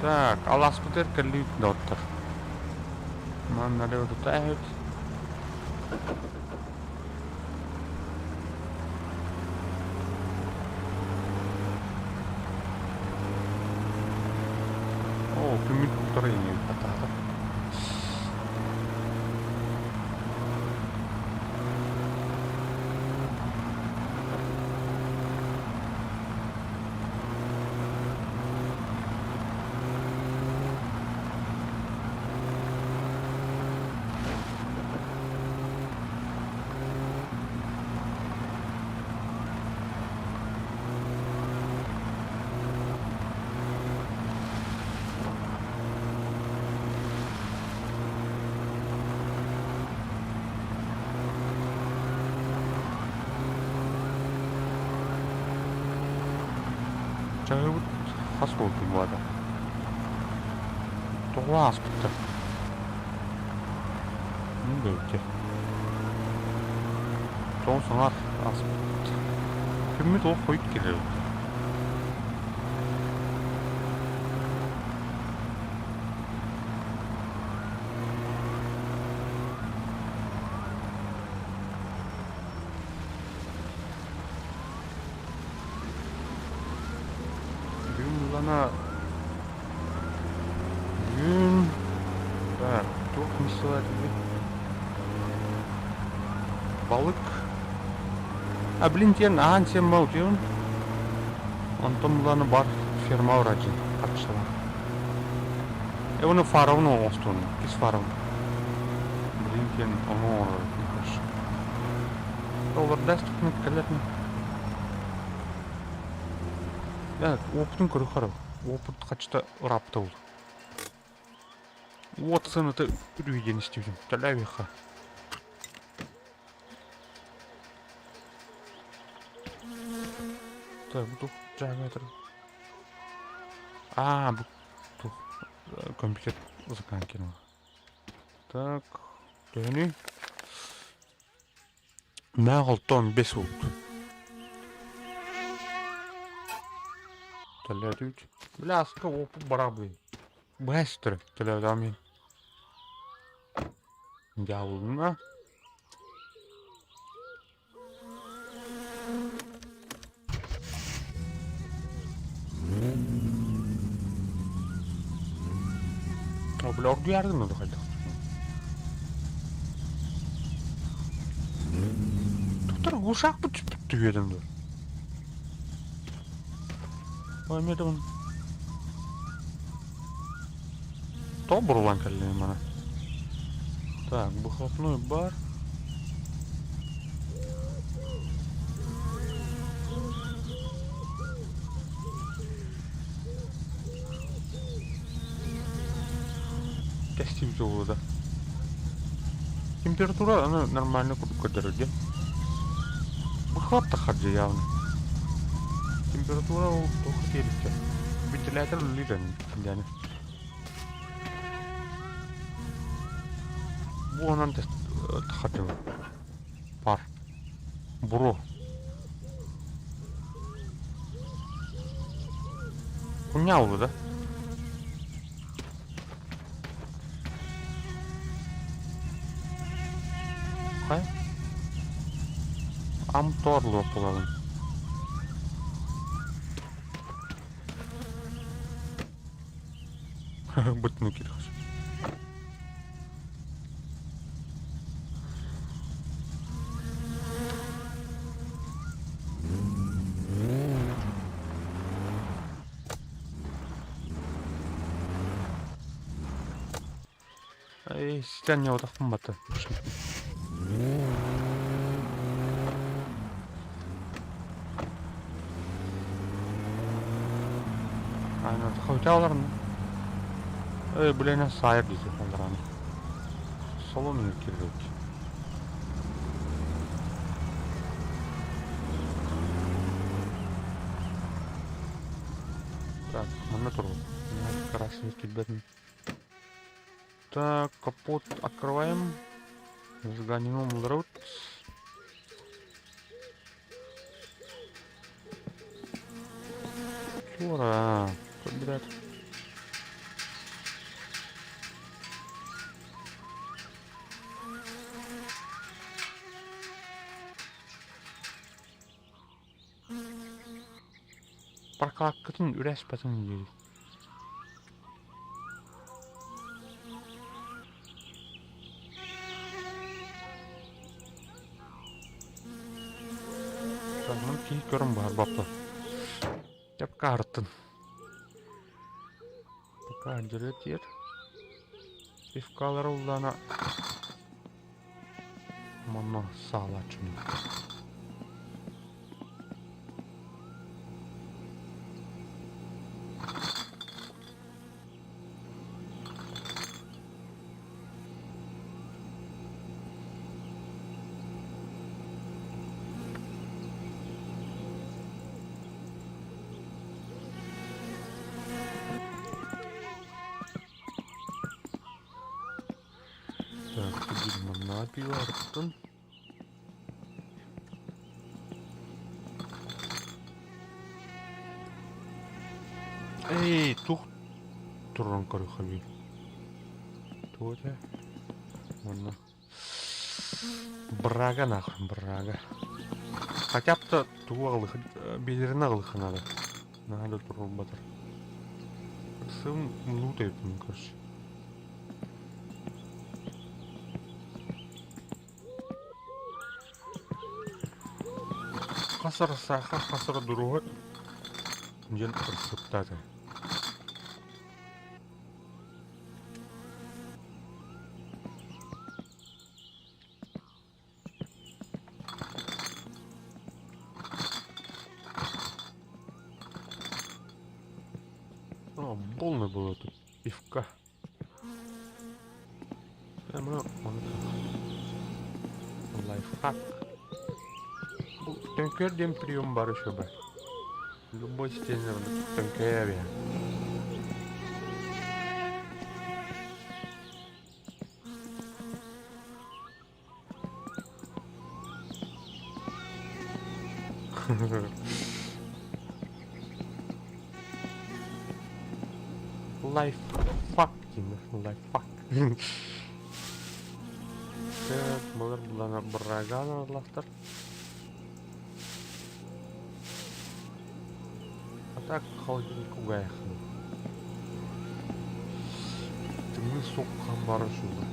Speaker 1: Так, аласпытыгар кэллибит доҕоттор. Манна эрэ утутаайбыт. Оо, күммүт утары иҥиэбит хатаата. Чаһыыбыт хас буолтун буолла? Тоҕо ааспыттар? Мин Тоҕо саҥар ааспыт? Күммүт олох хойут кэлэр эбит. Бүгүн булана бүгүн так туох миссия этибит? Балык. А блин диэн аан сиэн утуйабын. Онтон буланы бар ферма врачи харчылар. Э уну фараон оҥостуон, кис фараон. Блин диэн ону оҥорор короче. Олордаас түкмүт кэлэрин. Да, опытын көрө харав. Опыт хачта ыраапта ол. Уот сыаната үрүй диэн истибитим. Төлөөбүөххэ. Так, бу тух жагаатыр. Аа, бу тух компьютер закан кино. Так, төһөнүй? Мээх 65 буолбут. Төлөөтүбүт. Бля, аска опыт барабын. Быстро төлөөтөм мин. Дьаабылына. О, бля, оргуйардым да хайдах. Доктор, ушаах түспүт түһүөтүм дуо? Ой, эмиэ да Тоҕо бурулаан кэллиҥ маны? Так, выхлопной бар. Тэстибит уолу да. Температура аны нормально курдук көрдөрөр диэн. Быхлап таххар дьэ явно. Температура ол туох диэбиттэр. Вентилятор үлэлиир диэни. Бу онон таххар Пар. Буруо. Хуйня oldu да? Хай. Ам торло буолабын. Бытны кирхас. Эй, ситэн ньоотохпун бата. Aynen. Хотя Блин, сайып десе оларны. Салон керек. Так, манна туру. Красный килбетин. Так, капот открываем. Зажигание рот. Ура! Блядь. Прокладкатын үрэспэтин диир. Саннан киһи көрөн баар баппа. Деп каартын. Пока дьөрүөт Пивкалары уллана манна саалааччыны. Так, бүгүн манна пиво арыттын. Эй, тух туран көрөхөбүй. Туох этэ? Манна. Брага нахуй, брага. Хотя бы тугу аҕалых, биэлэрин аҕалыхха наада. Наһаа да туруорбатар. Сым лутает, короче. Хасар саха хасар дуруһа диэн ырсыктаата. О, полно было тут пивка. Прямо он лайфхак. Төҥкөр диэн прием бар еще бы. Любой стене төҥкөйө Лайфхак диэн лайфхак. Так, былыр булана браган аллахтар. А так холодильник угаяхны. Тымны соққан бары шуға.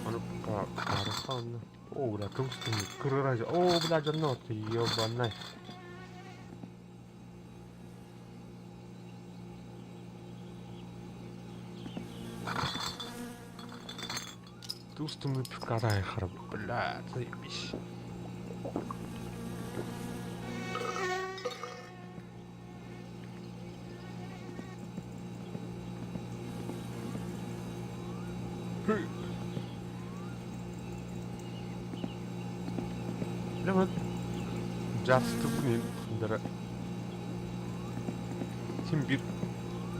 Speaker 1: Аны пока барыхан. О, бля, толстый кырырай. О, бля, дерно ты, ебаный. Тустымны пивкадай харап. Бля, заебись. Бля, дьарыстыыбын иһин Син биир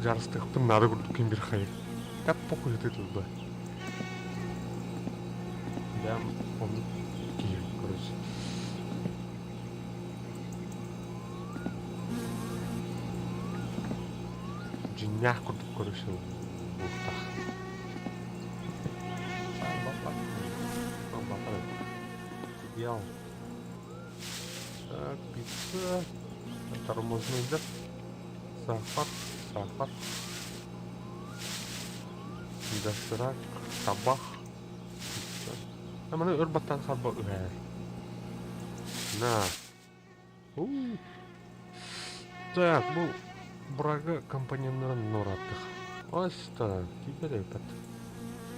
Speaker 1: дьарыстыахпын наада курдук ким биир хайыр. Так похуй тутулла. Бэм оннук киһи короче. Дьиҥнээх курдук короче буолтах. Идеал. Так, пицца. Тормозныйдар. Сахар, сахар. Доширак, табах. Маны өр баттаан харба үһээр. На. Так, бу Брага компоненнарын нораттых. Оста, теперь этот.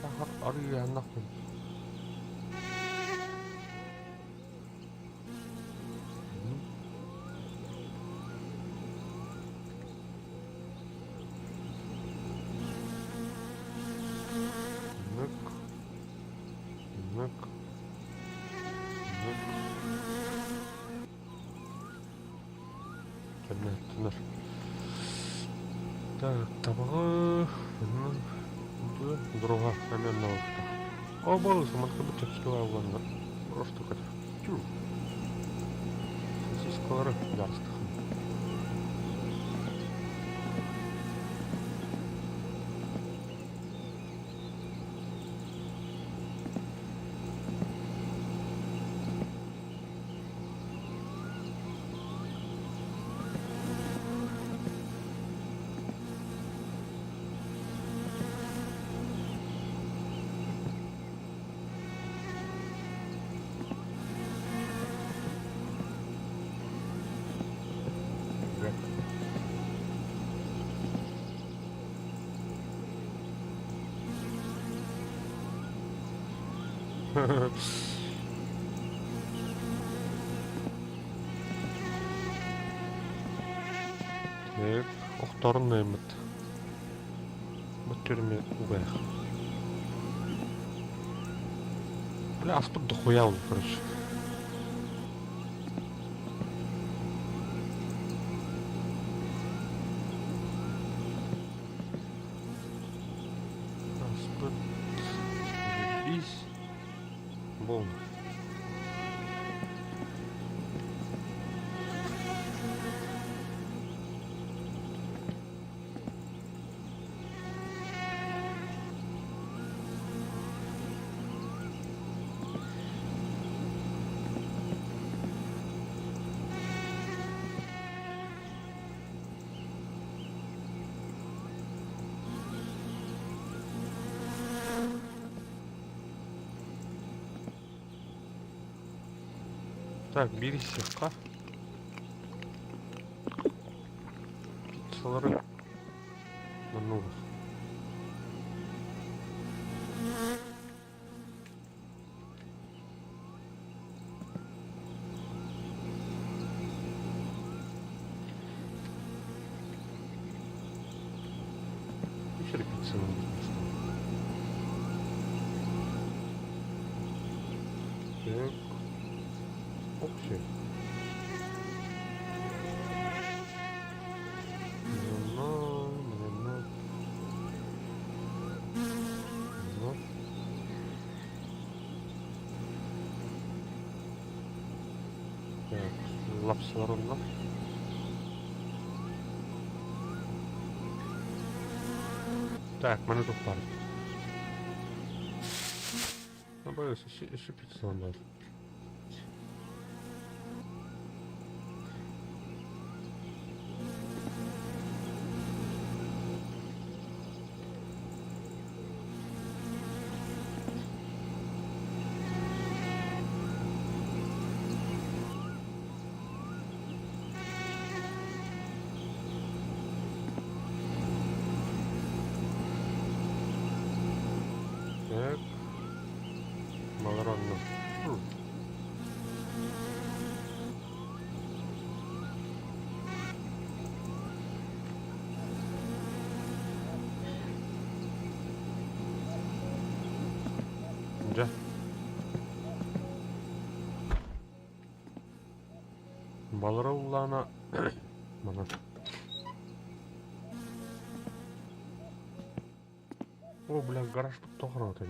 Speaker 1: Сахар арыйа нахуй. Нык. Нык. Нык. Төнөр. Так, табаҕы дорога эмиэ онно О, балыс, манка чэпчэки уонна просто Тю. Сосискалары дьарыстахым. Так, охторун наймыт. Бу түрмэ угаях. Бля, аспыт дохуя ол, короче. Аспыт заебись. Болно. Так, биир иһиэххэ. Пиццалары манна Еще пицца надо Так. Общее. Ну, ну, ну. Ну. Так, лапсалар онно. Так, маны туох баар? Еще пиццу баар. Так. Маларонно. Балара уллаана манан. О, бля, гараж тоҕо этэ.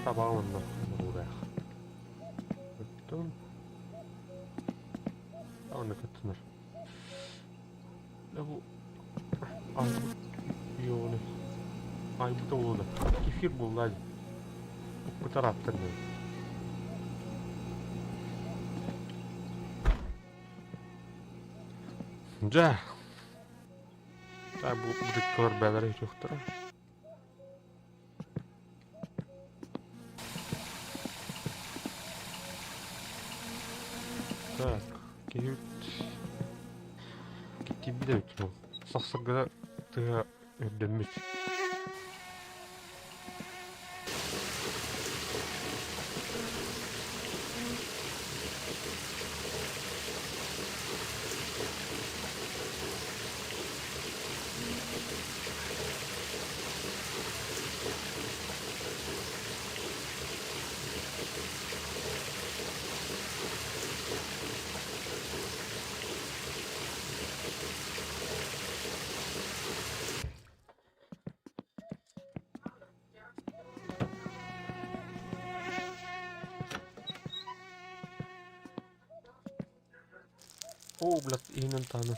Speaker 1: Табаҕа уонна уурайах. Оттон онно кыттынар. Бу айбыт йоны айбыта буолла. Кефир булла. Укпутар аттар Дьэ. Бу бытыккалар бээлэрэ үтүөхтэрэ. Так, киһибит киттийбит эбит бу. Сахсыргыда тыа үрдэммит. Оо, блядь, иһинэн таһынан.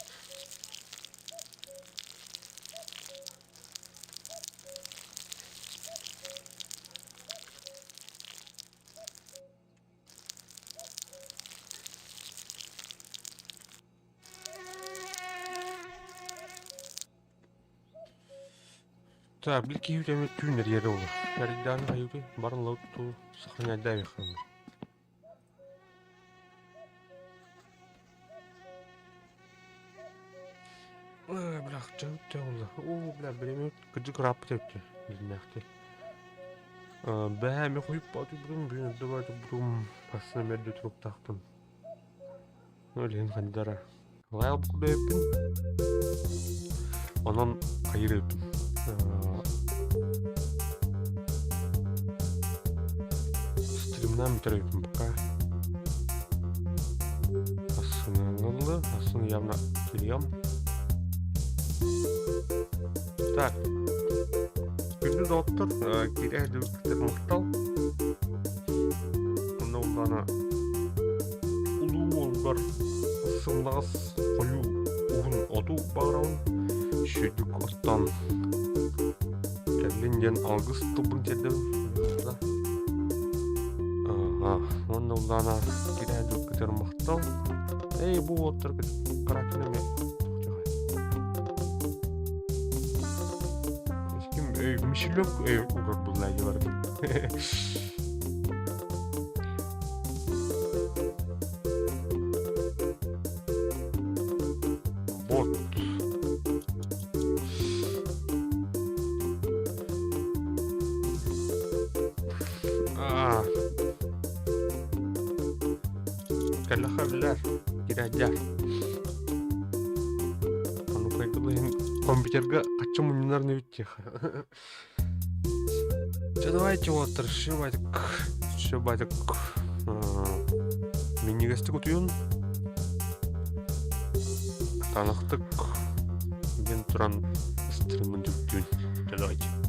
Speaker 1: Так, били киһи эмэ түүн эрийэрэ буолуо. Эрийдэҕинэ хайыыбый, баран ылабыт дуу, сохраняйдаабыаххын. Ой, бля, чэ буолла. Оо, бля, бириэмэ кырдьык ырааппыт эбит дьиҥнээхтик. Бэһээ эмиэ хойуппаатыйбытым, бүгүн эрдэ баатырбытым, хассына эмиэ эрдэ туруктаахпын. Ол иһин хайдара лайл курдайыппын. Онон хайыр эбиппин. Стримнаан бүтэр эбиппин пока. Ассыны ассыны явно кирием. Так. Күндү доҕоттор, киирэ сылдьыбыккытыгар махтал. Онно улаана улуу уолугар сымнаҕас хойуу уһун оту баҕарабын. Сүйдүк оттон кэллин диэн алгыс тылбын тиэрдэбин. Аха, уонна улаана киирэ сылдьыбыккытыгар махтал. Эй, бу уолаттар каракен эмиэ Ким мишелек угар булла барбыт. Вот. А. Кэллэхэ кирэдьэр. Ону хайдылыһын компьютерга хаччы мунньунар нэбиттиэх. Чэ давайте уолаттар, все байтык, все байтык. Минньигэстик утуйун. Танахтык диэн туран стриммын түптүүн. Чэ давайте.